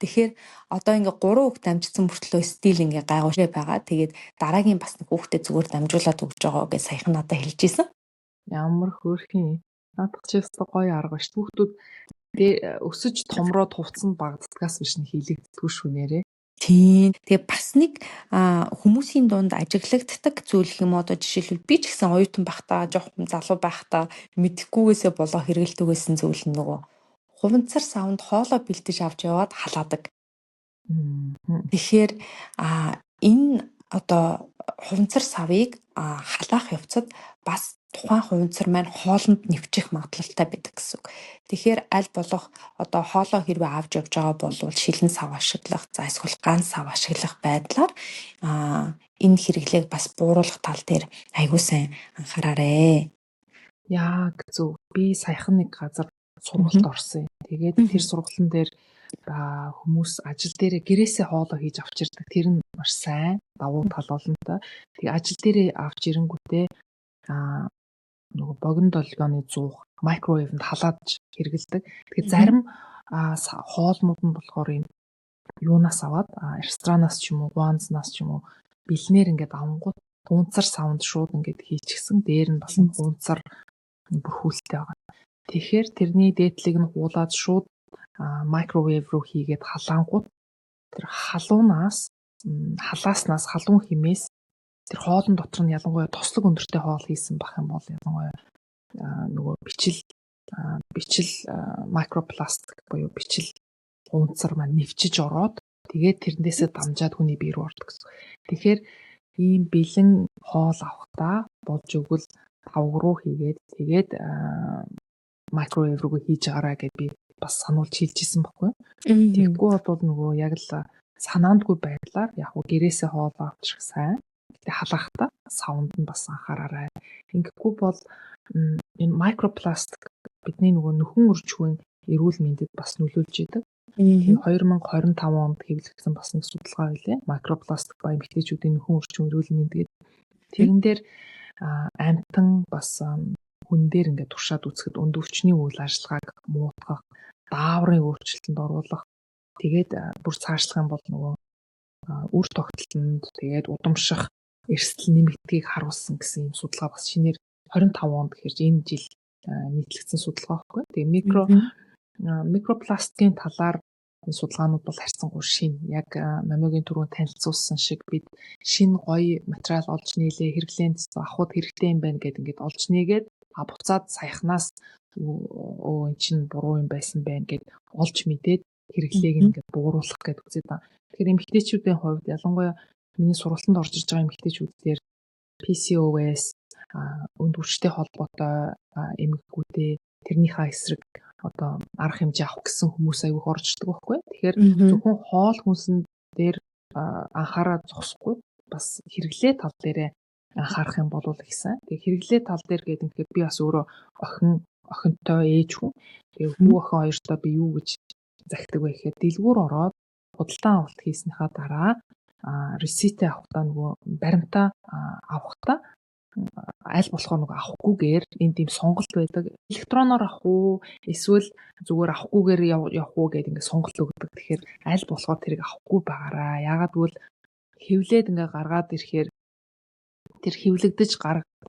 Тэгэхээр одоо ингээ 3 хүүхд дамжсан мөртлөө стил ингээ гайгүй байгаа. Тэгээд дараагийн бас нэг хүүхдэд зүгээр дамжуулаад өгч байгаа гэж саяхан надад хэлж исэн. Ямар хөөрхөн. Наадах чи ёстой гоё арга биш. Хүүхдүүд өсөж томроод хувцсанд багаддгаас биш нэг хилэгддэггүй шүү нэрээ. Тийм. Тэгээ бас нэг хүмүүсийн дунд ажиглагддаг зүйл гэх юм уу, одоо жишээлбэл би ч гэсэн оюутан байхдаа, жоохон залуу байхдаа мэдэхгүйгээсээ болоо хэрэгэлдэг байсан зүйл нь нөгөө хуванцар савнд хоолоо бэлдэж авч яваад халаадаг. Тэгэхээр энэ одоо хуванцар савыг халаах явцад бас тухайн хуванцар маань хоолонд нэвчих магадлалтай байдаг гэсэн үг. Тэгэхээр аль болох одоо хоолоо хэрвээ авч явж байгаа бол шилэн сав ашиглах, за эсвэл ганц сав ашиглах байдлаар энэ хэрэглээг бас бууруулах тал дээр аягүй сайн анхаараарэ. Яг зөв. Би саяхан нэг газар сургалт орсон юм. Тэгээд тэр сургалтын дээр хүмүүс ажил дээрээ гэрээсээ хоолоо хийж авчирдаг. Тэр нь маш сайн давуу тал олонтой. Тэгээ ажил дээрээ авч ирэнгүүтээ нөгөө богино долгионы зуух microwave-нд халааж хэрэгэлдэг. Тэгэхээр зарим хоолнууд нь болохоор юм юунаас аваад ресторанаас ч юм уу, гуанзнаас ч юм уу бэлнээр ингээд авангууд хунцар савнд шууд ингээд хийчихсэн. Дээр нь бас хунцар бүрхүүлэлтэй байгаа. Тэгэхээр тэрний дээдлийг нь хуулаад шууд microwave руу хийгээд халаангууд тэр халуунаас халааснаас халуун химээс тэр хоолн дотор нь ялангуяа тослог өндөртэй хоол хийсэн бах юм бол ялангуяа нөгөө бичил микропластик буюу бичил унцар маань нэвчиж ороод тэгээд тэрнээсээ дамжаад хүний бие рүү ордог гэсэн. Тэгэхээр ийм бэлэн хоол авахдаа болж өгвөл тавг руу хийгээд тэгээд microwave руу хийж байгаарай гэд би бас сануулж хэлж исэн баггүй. Тэгэхгүй бол нөгөө яг л санаандгүй байдлаар яг уу гэрээсээ хоол авчих сайн. Гэтэ халаахта савнд нь бас анхаараарай. Ингэхгүй бол энэ микропластик бидний нөгөө нөхөн үржихүйн эрүүл мэндэд бас нөлөөлж идэг. 2025 онд хэвлэгдсэн бас нэг судалгаа байлээ. Микропластик ба эмэгтэйчүүдийн нөхөн үржихүйн эрүүл мэнд гэдэг. Тэрэн дээр амьтан бас хүн дээр ингээд туршаад үзэхэд өндөвчний үйл ажиллагааг муутгах, дааврын өөрчлөлтөнд оруулах, тэгээд бүр цаашлах юм бол нөгөө үр тогтолтонд тэгээд удамших эрсдэл нэмэгдэхийг харуулсан гэсэн юм судалгаа бас шинээр 25 онд гэхэр энэ жил нийтлэгдсэн судалгаа байхгүй. Тэгээ микропластикийн талаар энэ судалгаанууд бол харьцангуй шинэ. Яг Момогийн түрүүн танилцуулсан шиг бид шинэ гоё материал олж нээлээ, хэрэглээнд авахуд хэрэгтэй юм байна гэд ингээд олж нээгээд буцаад саяхнаас өө эн чинь буруу юм байсан байна гэд олж мэдээд хэрэглээг ингээд бууруулах гэд үзээд байгаа. Тэгэхээр эмэгтэйчүүдийн хувьд ялангуяа миний сургалтанд орж ирж байгаа эмэгтэйчүүд дээр PCOS өнд хүчтэй холбоотой эмгэгүүдээ тэрнийхээ эсрэг одоо арга хэмжээ авах гэсэн хүмүүс аягүй орж ирдэг байхгүй. Тэгэхээр зөвхөн хоол хүнсэн дээр анхаараа зогсохгүй бас хэрэглээ тал дээрээ анхаарах юм бол их сайн. Тэгээ хэрэглээ тал дээр гэдэг нь би бас өөрөө охинтой ээж хүн. Тэгээ хүү охин хоёртоо би юу гэж захидаг вэ гэхээр дэлгүүр ороод худалдан авалт хийснийхаа дараа реситээ авахдаа нөгөө баримтаа авахдаа аль болохоор нөгөө авахгүйгээр энд ийм сонголт байдаг. Электроноор авах уу эсвэл зүгээр авахгүйгээр явах уу гэдэг ингээд сонголт өгдөг. Тэгэхээр аль болохоор тэрийг авахгүй байгаараа. Яагаад гэвэл хэвлээд ингээд гаргаад ирэхээр тэр хэвлэгдэж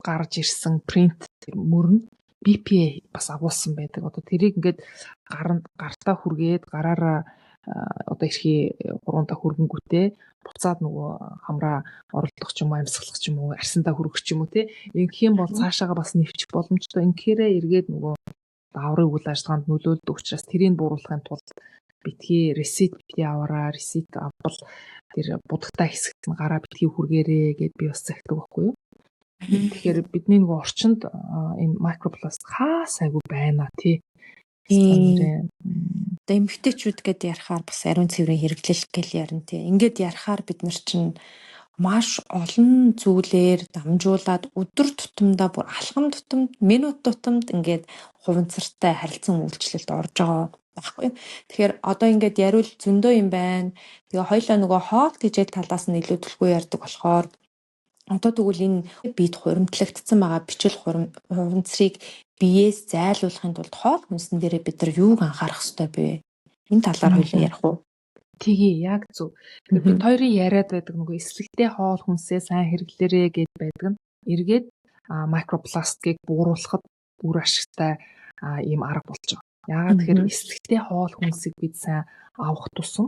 гарч ирсэн принт мөр нь BPA бас агуулсан байдаг. Одоо тэрийг ингээд гартаа хүргээд гараараа одоо эрхий гурвантаа хүргэнгүүтээ буцаад нөгөө хамраа оролдох ч юм уу, амьсгалах ч юм уу, арсандаа хүргэх ч юм уу тий. Ингэх юм бол цаашаага бас нэвчих боломжтой. Ингэхээрээ эргээд нөгөө дааврын үйл ажиллагаанд нөлөөлдөг учраас тэрийг бууруулахын тулд Битгий receipt битгий аваараа, receipt авбал тэр будагтай хэсэгт нь гараа битгий хүргээрээ гэд би бас захидаг байхгүй юу. Тэгэхээр бидний нөгөө орчинд энэ microplast хаа сайгүй байна тий. Тийм. Одоо эмэгтэйчүүд гээд ярихаар бас ариун цэврийн хэрэглэл гэл ярина тий. Ингээд ярихаар бид нар чинь маш олон зүйлээр дамжуулаад өдөр тутамдаа, бүр алхам тутамд, минут тутамд ингээд хуванцартай харилцан үйлчлэлд орж байгаа байхгүй. Тэгэхээр одоо ингээд яриул зөндөө юм байна. Тэгээ хоёлаа нөгөө хоол тэжээл талаас нь илүү түлхүү ярьдаг болохоор одоо тэгвэл энэ бид хуримтлагдсан байгаа бичил хуванцрыг биеэс зайлуулахын тулд хоол хүнсэн дээрээ бид нар юуг анхаарах ёстой бэ? Энэ талаар хоёлаа ярих уу? Тэгье, яг зөв. Тэгэхээр бид хоёрын яриад байдаг нөгөө эслэгтэй хоол хүнсээ сайн хэрэглээрэй гэд байдаг нь эргээд microplast-ыг бууруулахад үр ашигтай ийм арга болж байгаа. Яагаад тэгэхээр эслэгтэй хоол хүнсийг бид сайн авах тусам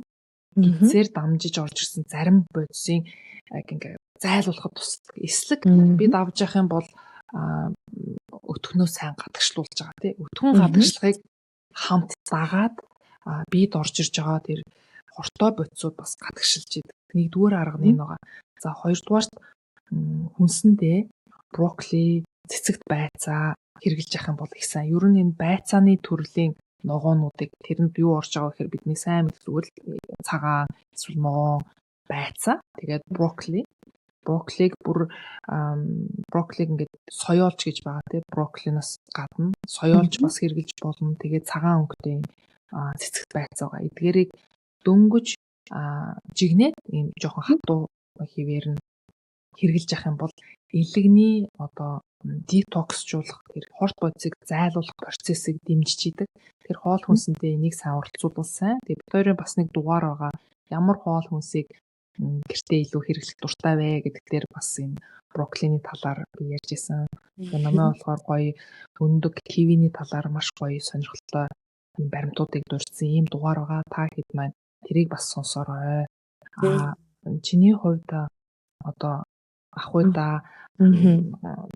гэдсээр дамжиж орж ирсэн зарим бодисын яг ингээ зайлуулахад тусдаг. Эслэг бид авч явах юм бол өтгөнөө сайн гадагшлуулж байгаа, тий. Өтгөн гадагшлахыг хамт дагаад бид орж ирж байгаа тэр хортой бодисууд бас гадагшилж идэг. Нэгдүгээр арга нь энэ байгаа. За, хоёрдугаарт хүнсэндээ брокколи, цэцэгт байцаа хэрэглэж явах юм бол их сайн. Ер нь энэ байцааны төрлийн ногоонуудыг, тэрэнд юу орж байгаа гэхээр бидний сайн мэдэх зүйл цагаан эсвэл ногоон байцаа. Тэгээд брокколи. Брокколиг бүр, брокколиг ингээд соёолж гэж байгаа, тий, брокколиноос гадна соёолж бас хэрэглэж болно. Тэгээд цагаан өнгөтэй юм цэцэгт байцаа байгаа. Эдгээрийг дөнгөж жигнээд ийм жоохон хатуу хэвээр нь хэрэглэж явах юм бол элэгний одоо детоксжуулах, тэр хорт бодисыг зайлуулах процессыг дэмжиж идэг. Тэр хоол хүнсэндээ энийг сайн оролцуулбал сайн. Тэгээ бид хоёрын бас нэг дугаар байгаа. Ямар хоол хүнсийг гэртээ илүү хэрэглэх дуртай вэ гэдэг дээр бас энэ брокколины талаар би ярьж исэн. Тэгээ намайг болохоор гоё өндөг, кивиний талаар маш гоё сонирхолтой юм баримтуудыг дурдсан ийм дугаар байгаа. Та хэд маань тэрийг бас сонсоорой. А чиний хувьд одоо ахуйдаа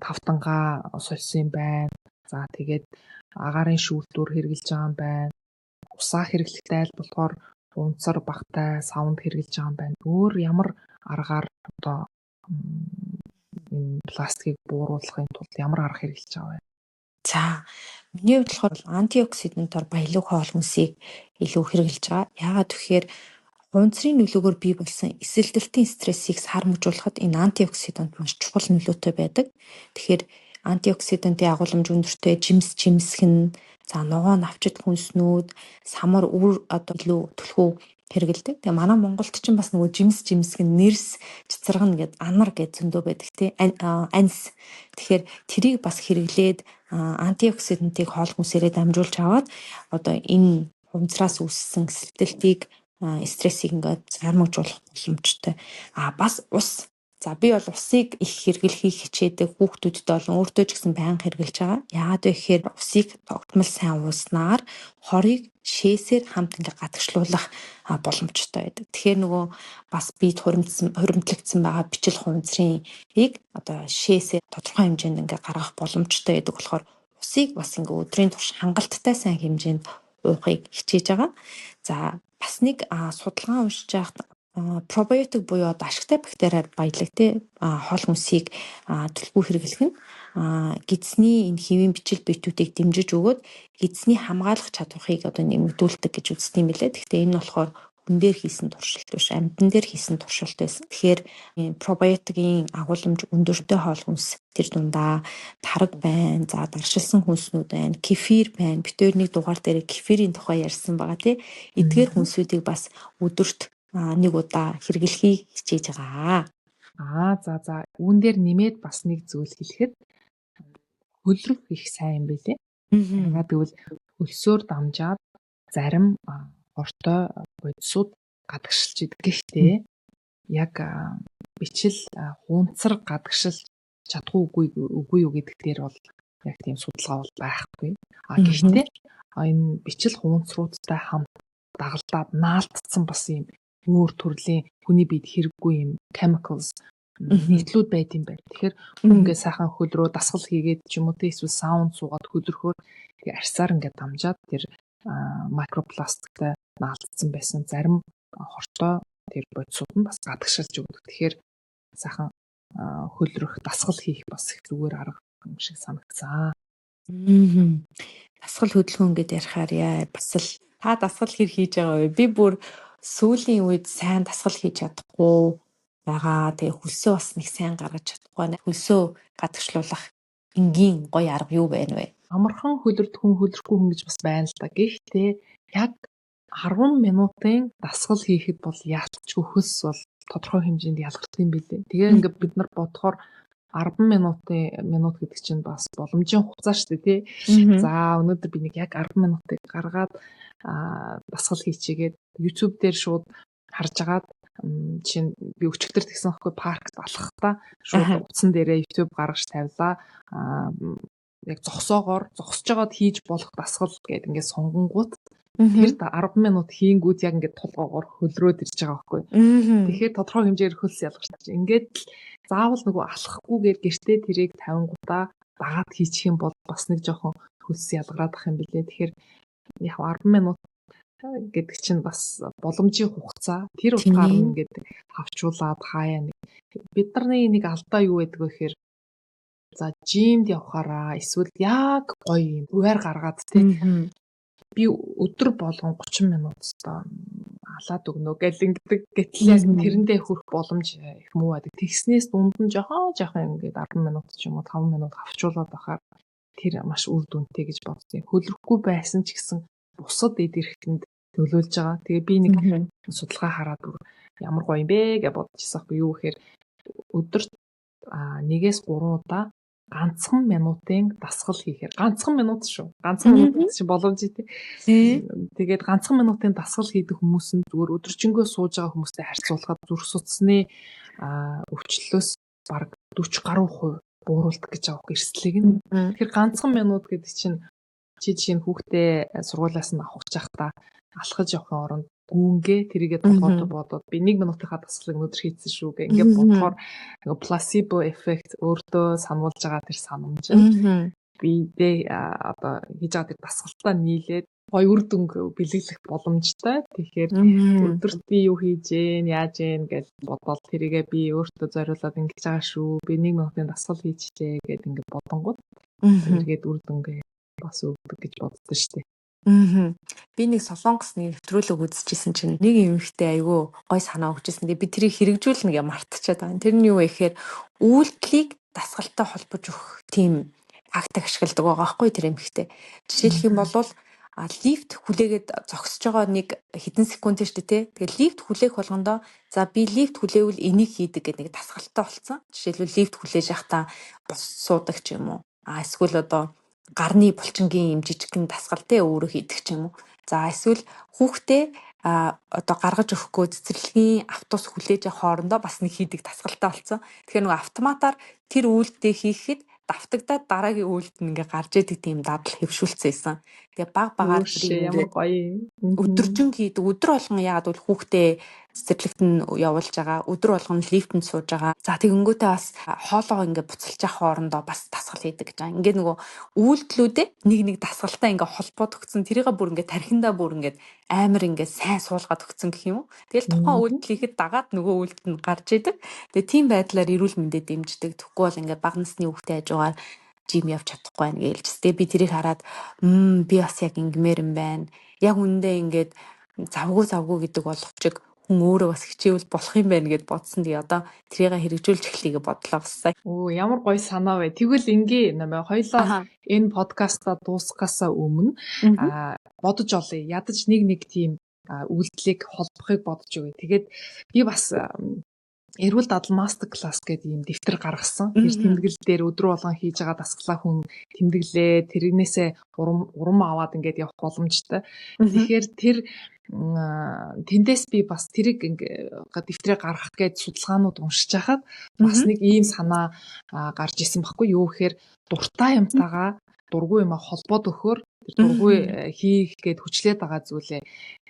тавтангаа сольсон юм байна. За, тэгээд агаарын шүүлтүүр хэрэглэж байгаа юм байна. Усаа хэрэглэхдээ аль болохоор унцар багтай савнд хэрэглэж байгаа юм байна. Өөр ямар аргаар одоо энэ пластикийг бууруулахын тулд ямар арга хэрэглэж байгаа вэ? За, миний хувьд болохоор антиоксидантоор баялаг хоол хүнсийг илүү хэрэглэж байгаа. Яагаад гэхээр хуванцрын нөлөөгөөр бий болсон эсэлдэлтийн стрессийг сармагжуулахад энэ антиоксидант маш чухал нөлөөтэй байдаг. Тэгэхээр антиоксидантын агуулмж өндөртэй жимс, жимсгэн, за ногоон навчит хүнснүүд, самар үр одоо илүү түлхүү хэрэглэдэг. Тэгээ манай Монголд ч бас нөгөө жимс, жимсгэн, нэрс, цэцэргэн гэд, анар гэд зөндөө байдаг, тий, анс. Тэгэхээр тэрийг бас хэрэглээд антиоксидантыг хоол хүнсээрээ дамжуулж аваад одоо энэ хуванцраас үүссэн эсэлдэлтийг, стрессийг ингээд сармагжуулах боломжтой. А бас ус. За, би бол усыг их хэрэглэхийг хичээдэг. Хүүхдүүдтэй болон өөртөө ч гэсэн байнга хэрэглэж байгаа. Яагаад вэ гэхээр усыг тогтмол сайн ууснаар хорыг шээсээр хамт ингээ гадагшлуулах боломжтой байдаг. Тэгэхээр нөгөө бас бид хуримтсан, хуримтлагдсан байгаа бичил хуванцрыг одоо шээсээр тодорхой хэмжээнд ингээ гаргах боломжтой байдаг болохоор усыг бас ингээ өдрийн турш хангалттай сайн хэмжээнд уухыг хичээж байгаа. За, бас нэг судалгаа уншиж байхад пробиотик буюу одоо ашигтай бактериар баялаг, тий, хоол хүнсийг түлхүү хэрэглэх нь гэдсний энэ хэвийн бичил биетүүдийг дэмжиж өгөөд гэдсний хамгаалах чадварыг одоо нэмэгдүүлдэг гэж үздэг юм билээ. Гэхдээ энэ нь болохоор хүн дээр хийсэн туршилт биш, амьтан дээр хийсэн туршилт байсан. Тэгэхээр пробиотикийн агуулмж өндөртэй хоол хүнс, тэр дундаа тараг байна, за даршилсан хүнснүүд байна, кефир байна. Бид хоёр нэг дугаар дээр кефирийн тухай ярьсан байгаа, тий. Эдгээр хүнсүүдийг бас өдөрт нэг удаа хэрэглэхийг хичээж байгаа. Аа, за, үүн дээр нэмээд бас нэг зүйл хэлэхэд хөлрөх их сайн юм билээ. Яагаад гэвэл хөлсөөр дамжаад зарим хортой бодисууд гадагшилж идэг. Гэхдээ яг бичил хуунцар гадагшилж чадахгүй үгүй үгүй юу гэдэг дээр бол яг тийм судалгаа бол байхгүй. А гэхдээ энэ бичил хуунцруудтай хамт дагалдаад наалтцсан бас ийм өөр төрлийн хүний биед хэрэггүй юм chemicals, нийтлүүд байд юм байна. Тэгэхээр хүн ингээ сайхан хөлрөө дасгал хийгээд ч юм уу те, эсвэл саунд суугаад хөлрөхөөр тэгээ арьсаар ингээ дамжаад тэр Микропластиктай наалдсан байсан зарим хортой тэр бодисууд нь бас гадагшилж өгдөг. Тэгэхээр сайхан хөлрөх, дасгал хийх бас их зүгээр арга юм шиг санагдсан. Дасгал хөдөлгөөн гэдээ ярихаар яа бас л та дасгал хэр хийж байгаа вэ? Би бүр сүүлийн үед сайн дасгал хийж чадахгүй байгаа. Тэгээ хөлсөө бас нэг сайн гаргаж чадахгүй байна. Хөлсөө гадагшлуулах энгийн гоё арга юу байна вэ? Амархан хөлөрдөх хүн, хөлөрөхгүй хүн гэж бас байна л да. Гэхдээ яг 10 минутын дасгал хийхэд бол яалтчгүй хөлс бол тодорхой хэмжээнд ялгардаг юм билээ. Тэгээ ингээд бид нар бодохоор 10 минут гэдэг чинь бас боломжийн хугацаа шүү дээ, тий. За, өнөөдөр би нэг яг 10 минутыг гаргаад дасгал хийчихгээд YouTube дээр шууд харж агаад, жишээ нь би өчигдөр тэгсэн байхгүй, паркт алхахдаа шууд утсан дээрээ YouTube гаргаж тавилаа. Яг зогсоогоор, зогсож байгаад хийж болох дасгал гэдэг ингээд сонгонгууд тэр 10 минут хийнгүүт яг ингээд толгоогоор хөлрөөд ирж байгаа байхгүй. Тэгэхээр тодорхой хэмжээгээр хөлс ялгарч. Ингээд л заавал нөгөө алхахгүйгээр гэртээ тэрийг тавингуудаа дагаад хийчих юм бол бас нэг жоохон хөлс ялгараад ах юм билээ. Тэгэхээр яг 10 минут гэдэг чинь бас боломжийн хугацаа. Тэр утгаар нь ингээд хавчуулаад хаяа нэг бидний нэг алдаа юу байдаг вэ гэхээр за gym д явахаараа эсвэл яг гоё юм хуваар гаргаад, тий, би өдөр болгон 30 минут өстой алаад өгнө гэл ингэдэг. Гэтэл яг тэрэндээ хүрэх боломж их муу байдаг. Тэгснээс дунд нь жоохон жоохон ингээд 10 минут ч юм уу 5 минут хавчуулаад байхаар тэр маш үр дүнтэй гэж бодсон. Хөлрөхгүй байсан ч гэсэн бусад эд эрхтэнд нөлөөлж байгаа. Тэгээ би нэг судалгаа хараад бүр ямар гоё юм бэ гэж бодчихсон байхгүй юу гэхээр өдөрт нэгээс 3 удаа ганцхан минутын дасгал хийхээр, ганцхан минут шүү. Ганцхан минут чинь боломжтой, тий. Тэгээд ганцхан минутын дасгал хийдэг хүмүүс нь зүгээр өдөржингөө сууж байгаа хүмүүстэй харьцуулахад зүрх судасны өвчлөлөөс бараг 40 гаруй хувь бууруулдаг гэж байгаа эрсдлийг нь. Тэгэхээр ганцхан минут гэдэг чинь чи жишээ нь хүүхдээ сургуулиас нь авах гэж байхдаа алхаж явахын оронд гүнгээ тэрийгэ толгойд бодоод би 1 минутынхаа дасгалыг өнөөдөр хийсэн шүү гэ ингээд бодохоор нөгөө placebo effect, өөртөө сануулж байгаа тэр санамж нь биедээ одоо хийж байгаа тэр дасгалтаа нийлээд гоё үр дүнг бэлэглэх боломжтой. Тэгэхээр өдөрт би юу хийж гэн, яаж гэн гэж бодоод тэрийгэ би өөртөө зориулаад ингэж байгаа шүү. Би 1 минутын дасгал хийчихлээ гэд ингээд бодонгууд эргээд үр дүнгээ бас өгдөг гэж боддог шүү дээ. Би нэг Солонгос нэг нэвтрүүлэг үзчихсэн чинь нэг эмэгтэй айгүй гой санаа өгчээсэн. Тэгээ би тэрийг хэрэгжүүлнэ гэж мартчихад байгаа. Тэр нь юу вэ гэхээр үйлдэлийг дасгалтай холбож өгөх тийм тактик ашигладаг байгаа байхгүй тэр эмэгтэй. Жишээлх юм бол лифт хүлээгээд зогсож байгаа нэг хэдэн секунд шүү дээ, тий. Тэгээ лифт хүлээх болгондоо за би лифт хүлээвэл энийг хийдэг гэдэг нэг дасгалтай болсон. Жишээлбэл, лифт хүлээж байхдаа бос суудаг ч юм уу. Эсвэл одоо гарны булчингийн юм жижигхэн дасгал, те, өөрөө хийдэг ч юм уу. За, эсвэл хүүхдээ одоо гаргаж өгөхгүй цэцэрлэгийн автобус хүлээж авах хоорондоо бас нэг хийдэг дасгалтай болсон. Тэгэхээр нөгөө автоматар тэр үйлдэлээ хийхэд давтагдаад дараагийн үйлдэл нь ингээ гарч идэг тийм дадал хэвшүүлсэн байсан. Тэгээ баг багаар ямар гоё. Өдөржин хийдэг. Өдөр болгон, яагаад гэвэл хүүхдээ цэцэрлэгт нь явуулж байгаа. Өдөр болгон лифтэнд сууж байгаа. За, тэгэнгүүтээ бас хоолоогоо ингээ буцалж явах хоорондоо бас дасгал хийдэг гэж байгаа. Ингээ нөгөө үйлдэлүүдээ нэг нэг дасгалтай ингээ холбоод өгсөн. Тэрийгээ бүр ингээ тархиндаа бүр ингээ амар ингээ сайн суулгаад өгсөн гэх юм уу. Тэгэл тухайн үйлдэл хийхэд дагаад нөгөө үйлдэл нь гарч идэг. Тэгээ тийм байдлаар эрүүл мэндэд дэмждэг. Тэгэхгүй бол ингээ бага насны хүүхдээ хажуугаар gym явж чадахгүй байна гэлж. Тэгээ би тэрийг хараад би бас яг ингэмээр юм байна. Яг үндэ ингээд завгүй завгүй гэдэг боловч хүн өөрөө бас хичээвэл болох юм байна гэд бодсон. Тэгээ одоо тэрийг хэрэгжүүлж эхлэе гэж бодлоо бас сая. Оо, ямар гоё санаа вэ. Тэгвэл ингээ нэмээ хоёлоо энэ подкастаа дуусгахаасаа өмнө бодож олъё. Ядаж нэг нэг тийм үйлдэлийг холбохыг бодож өгье. Тэгээд би бас эрүүл дадал master class гэдэг ийм дэвтэр гаргасан. Тэр тэмдэглэл дээр өдрө болгон хийж байгаа дасгалаа хүн тэмдэглээ. Тэрнээсээ урам урам аваад ингээд явах боломжтой. Тэгэхээр тэр тэндээс би бас тэрийг ингээ дэвтрээ гаргах гээд судалгаанууд уншиж байхад бас нэг ийм санаа гарч исэн байхгүй юу гэхээр дуртай юмтайгаа дургүй юмаа холбоод өгөхөөр тэр дургүй хийх гээд хүчлээд байгаа зүйлээ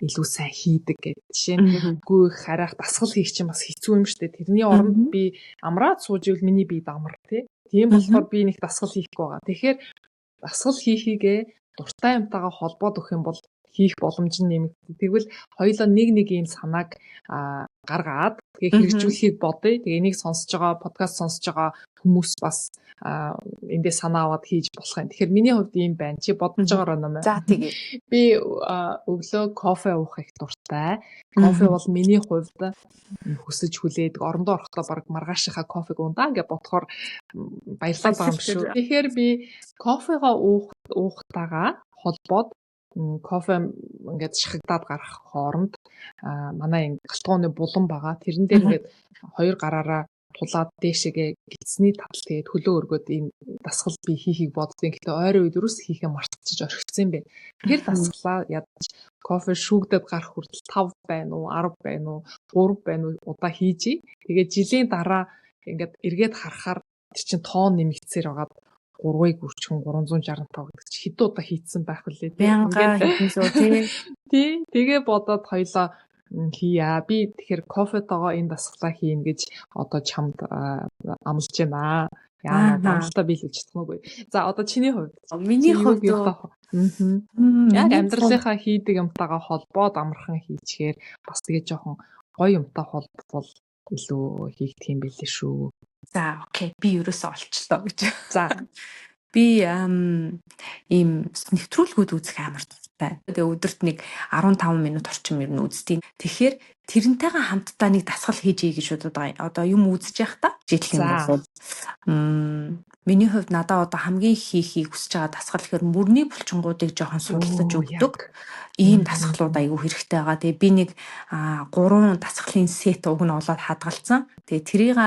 илүү сайн хийдэг гэдэг. Жишээ нь гүйх, хариах, дасгал хийх чинь бас хэцүү юм шүү дээ. Тэрний оронд би амраад сууж ивэл миний биед амар, тий. Тийм болохоор би нэг дасгал хийхгүй байгаа. Тэгэхээр дасгал хийхийгээ дуртай юмтайгаа холбоод өгөх юм бол Хийх боломж нь нэмэгддэг. Тэгвэл хоёулаа нэг нэг ийм санааг гаргаад, тэгээ хэрэгжүүлэхийг бодъё. Тэгээ энийг сонсож байгаа, подкаст сонсож байгаа хүмүүс бас эндээ санаа аваад хийж болох юм. Тэгэхээр миний хувьд ийм байна. Чи бодож байгаараа нэмээ. За, тэгээ. Би өглөө кофе уух их дуртай. Кофе бол миний хувьд хүсэж хүлээдэг. Орондоо орохдоо баг маргаашийнхаа кофег ундаа гэж бодохоор баярлаад байгаа юм шүү. Тэгэхээр би кофегоо уухтайгаа холбоод кофе ингээд шахагдаад гарах хооронд манай гал тогооны булан байгаа. Тэрэн дээр ингээд хоёр гараараа тулаад дээшээгээ гэдсний татал, тэгээд хөлөө өргөөд ийм дасгал би хийхийг боддیں۔ Гэхдээ ойрын үед ерөөс хийхээ мартчихаж орхицсан юм байна. Тэр дасгалаа ядаж кофе шүүгдээд гарах хүртэл 5 байна уу, 10 байна уу, 3 байна уу удаа хийжээ. Тэгээд жилийн дараа ингээд эргээд харахаар тэр чинь тоон нэмэгдсээр байгаад 3-ыг үрчхэн 365 гэдэг чи хэдэн удаа хийцэн байх вүлээ, тий. Мянга хэдэн зуу, тий. Тий. Тэгээ бодоод хоёлоо хийя. Би тэгэхээр кофетойгоо энэ дасгалаа хийнэ гэж одоо чамд амлаж байна. Яа, амлалтаа биелүүлж чадахгүй. За, одоо чиний хувьд. Миний хувьд яг амьдралынхаа хийдэг юмтайгаа холбоод амархан хийчихээр бас тэгээ жоохон гоё юмтай холбовол илүү хийгдэх юм билээ шүү. За, okay. Би ерөөсөө олчлоо гэж. За. Би ийм нэвтрүүлгүүд үзэх амар дуртай. Тэгээ өдөрт нэг 15 минут орчим ер нь үздэг. Тэгэхээр тэрнтэйгээ хамтдаа нэг дасгал хийж ий гэж бодод байгаа. Одоо юм үзэж явах та жийлэх юм бол миний хувьд надаа одоо хамгийн хийхийг хүсэж байгаа дасгал гэхээр мөрний булчингуудыг жоохон судалдаж өгдөг. Ийм дасгалууд айгүй хэрэгтэй байгаа. Тэгээ би нэг гурван дасгалын set уг нь олоод хадгалсан. Тэгээ тэрийг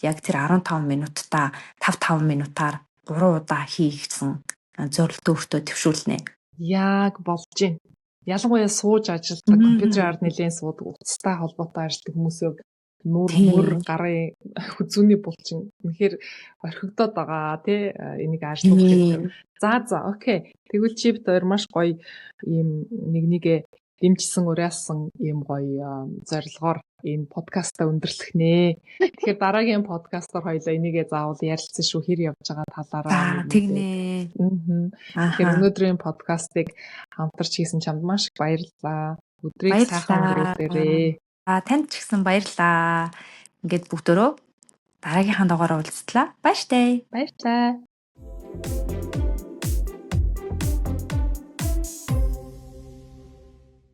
яг тэр 15 минутта 5 5 минутаар 3 удаа хийгдсэн зорилтоо өөртөө дэвшүүлнэ. Яг болж байна. Ялангуяа сууж ажилладаг, компьютерийн ард нэлээд суудаг, утастай холбоотой ажилладаг хүмүүсийн нүр, мөр, гарын, хүзүүний булчин үнэхээр орхигдоод байгаа, тий, энийг ажиллуулах хэрэгтэй. За, okay. Тэгвэл чи бид хоёр маш гоё ийм нэг нэгэ дэмжсэн, уриалсан ийм гоё зорилгоор энэ подкастаа өндөрлөх нэ. Тэгэхээр дараагийн подкастаар хоёлаа энийгээ заавал ярилцсан шүү, хэр явж байгаа талаараа. Тэгнэ. Тэгэхээр өнөөдрийн подкастыг хамтарч хийсэн чамд маш их баярлалаа. Өдрийг сайхан өнгөрүүлээрэй. А танд ч гэсэн баярлалаа. Ингээд бүгдөө дараагийнхаа дугаараар уулзтлаа. Баяртай. Баярлалаа.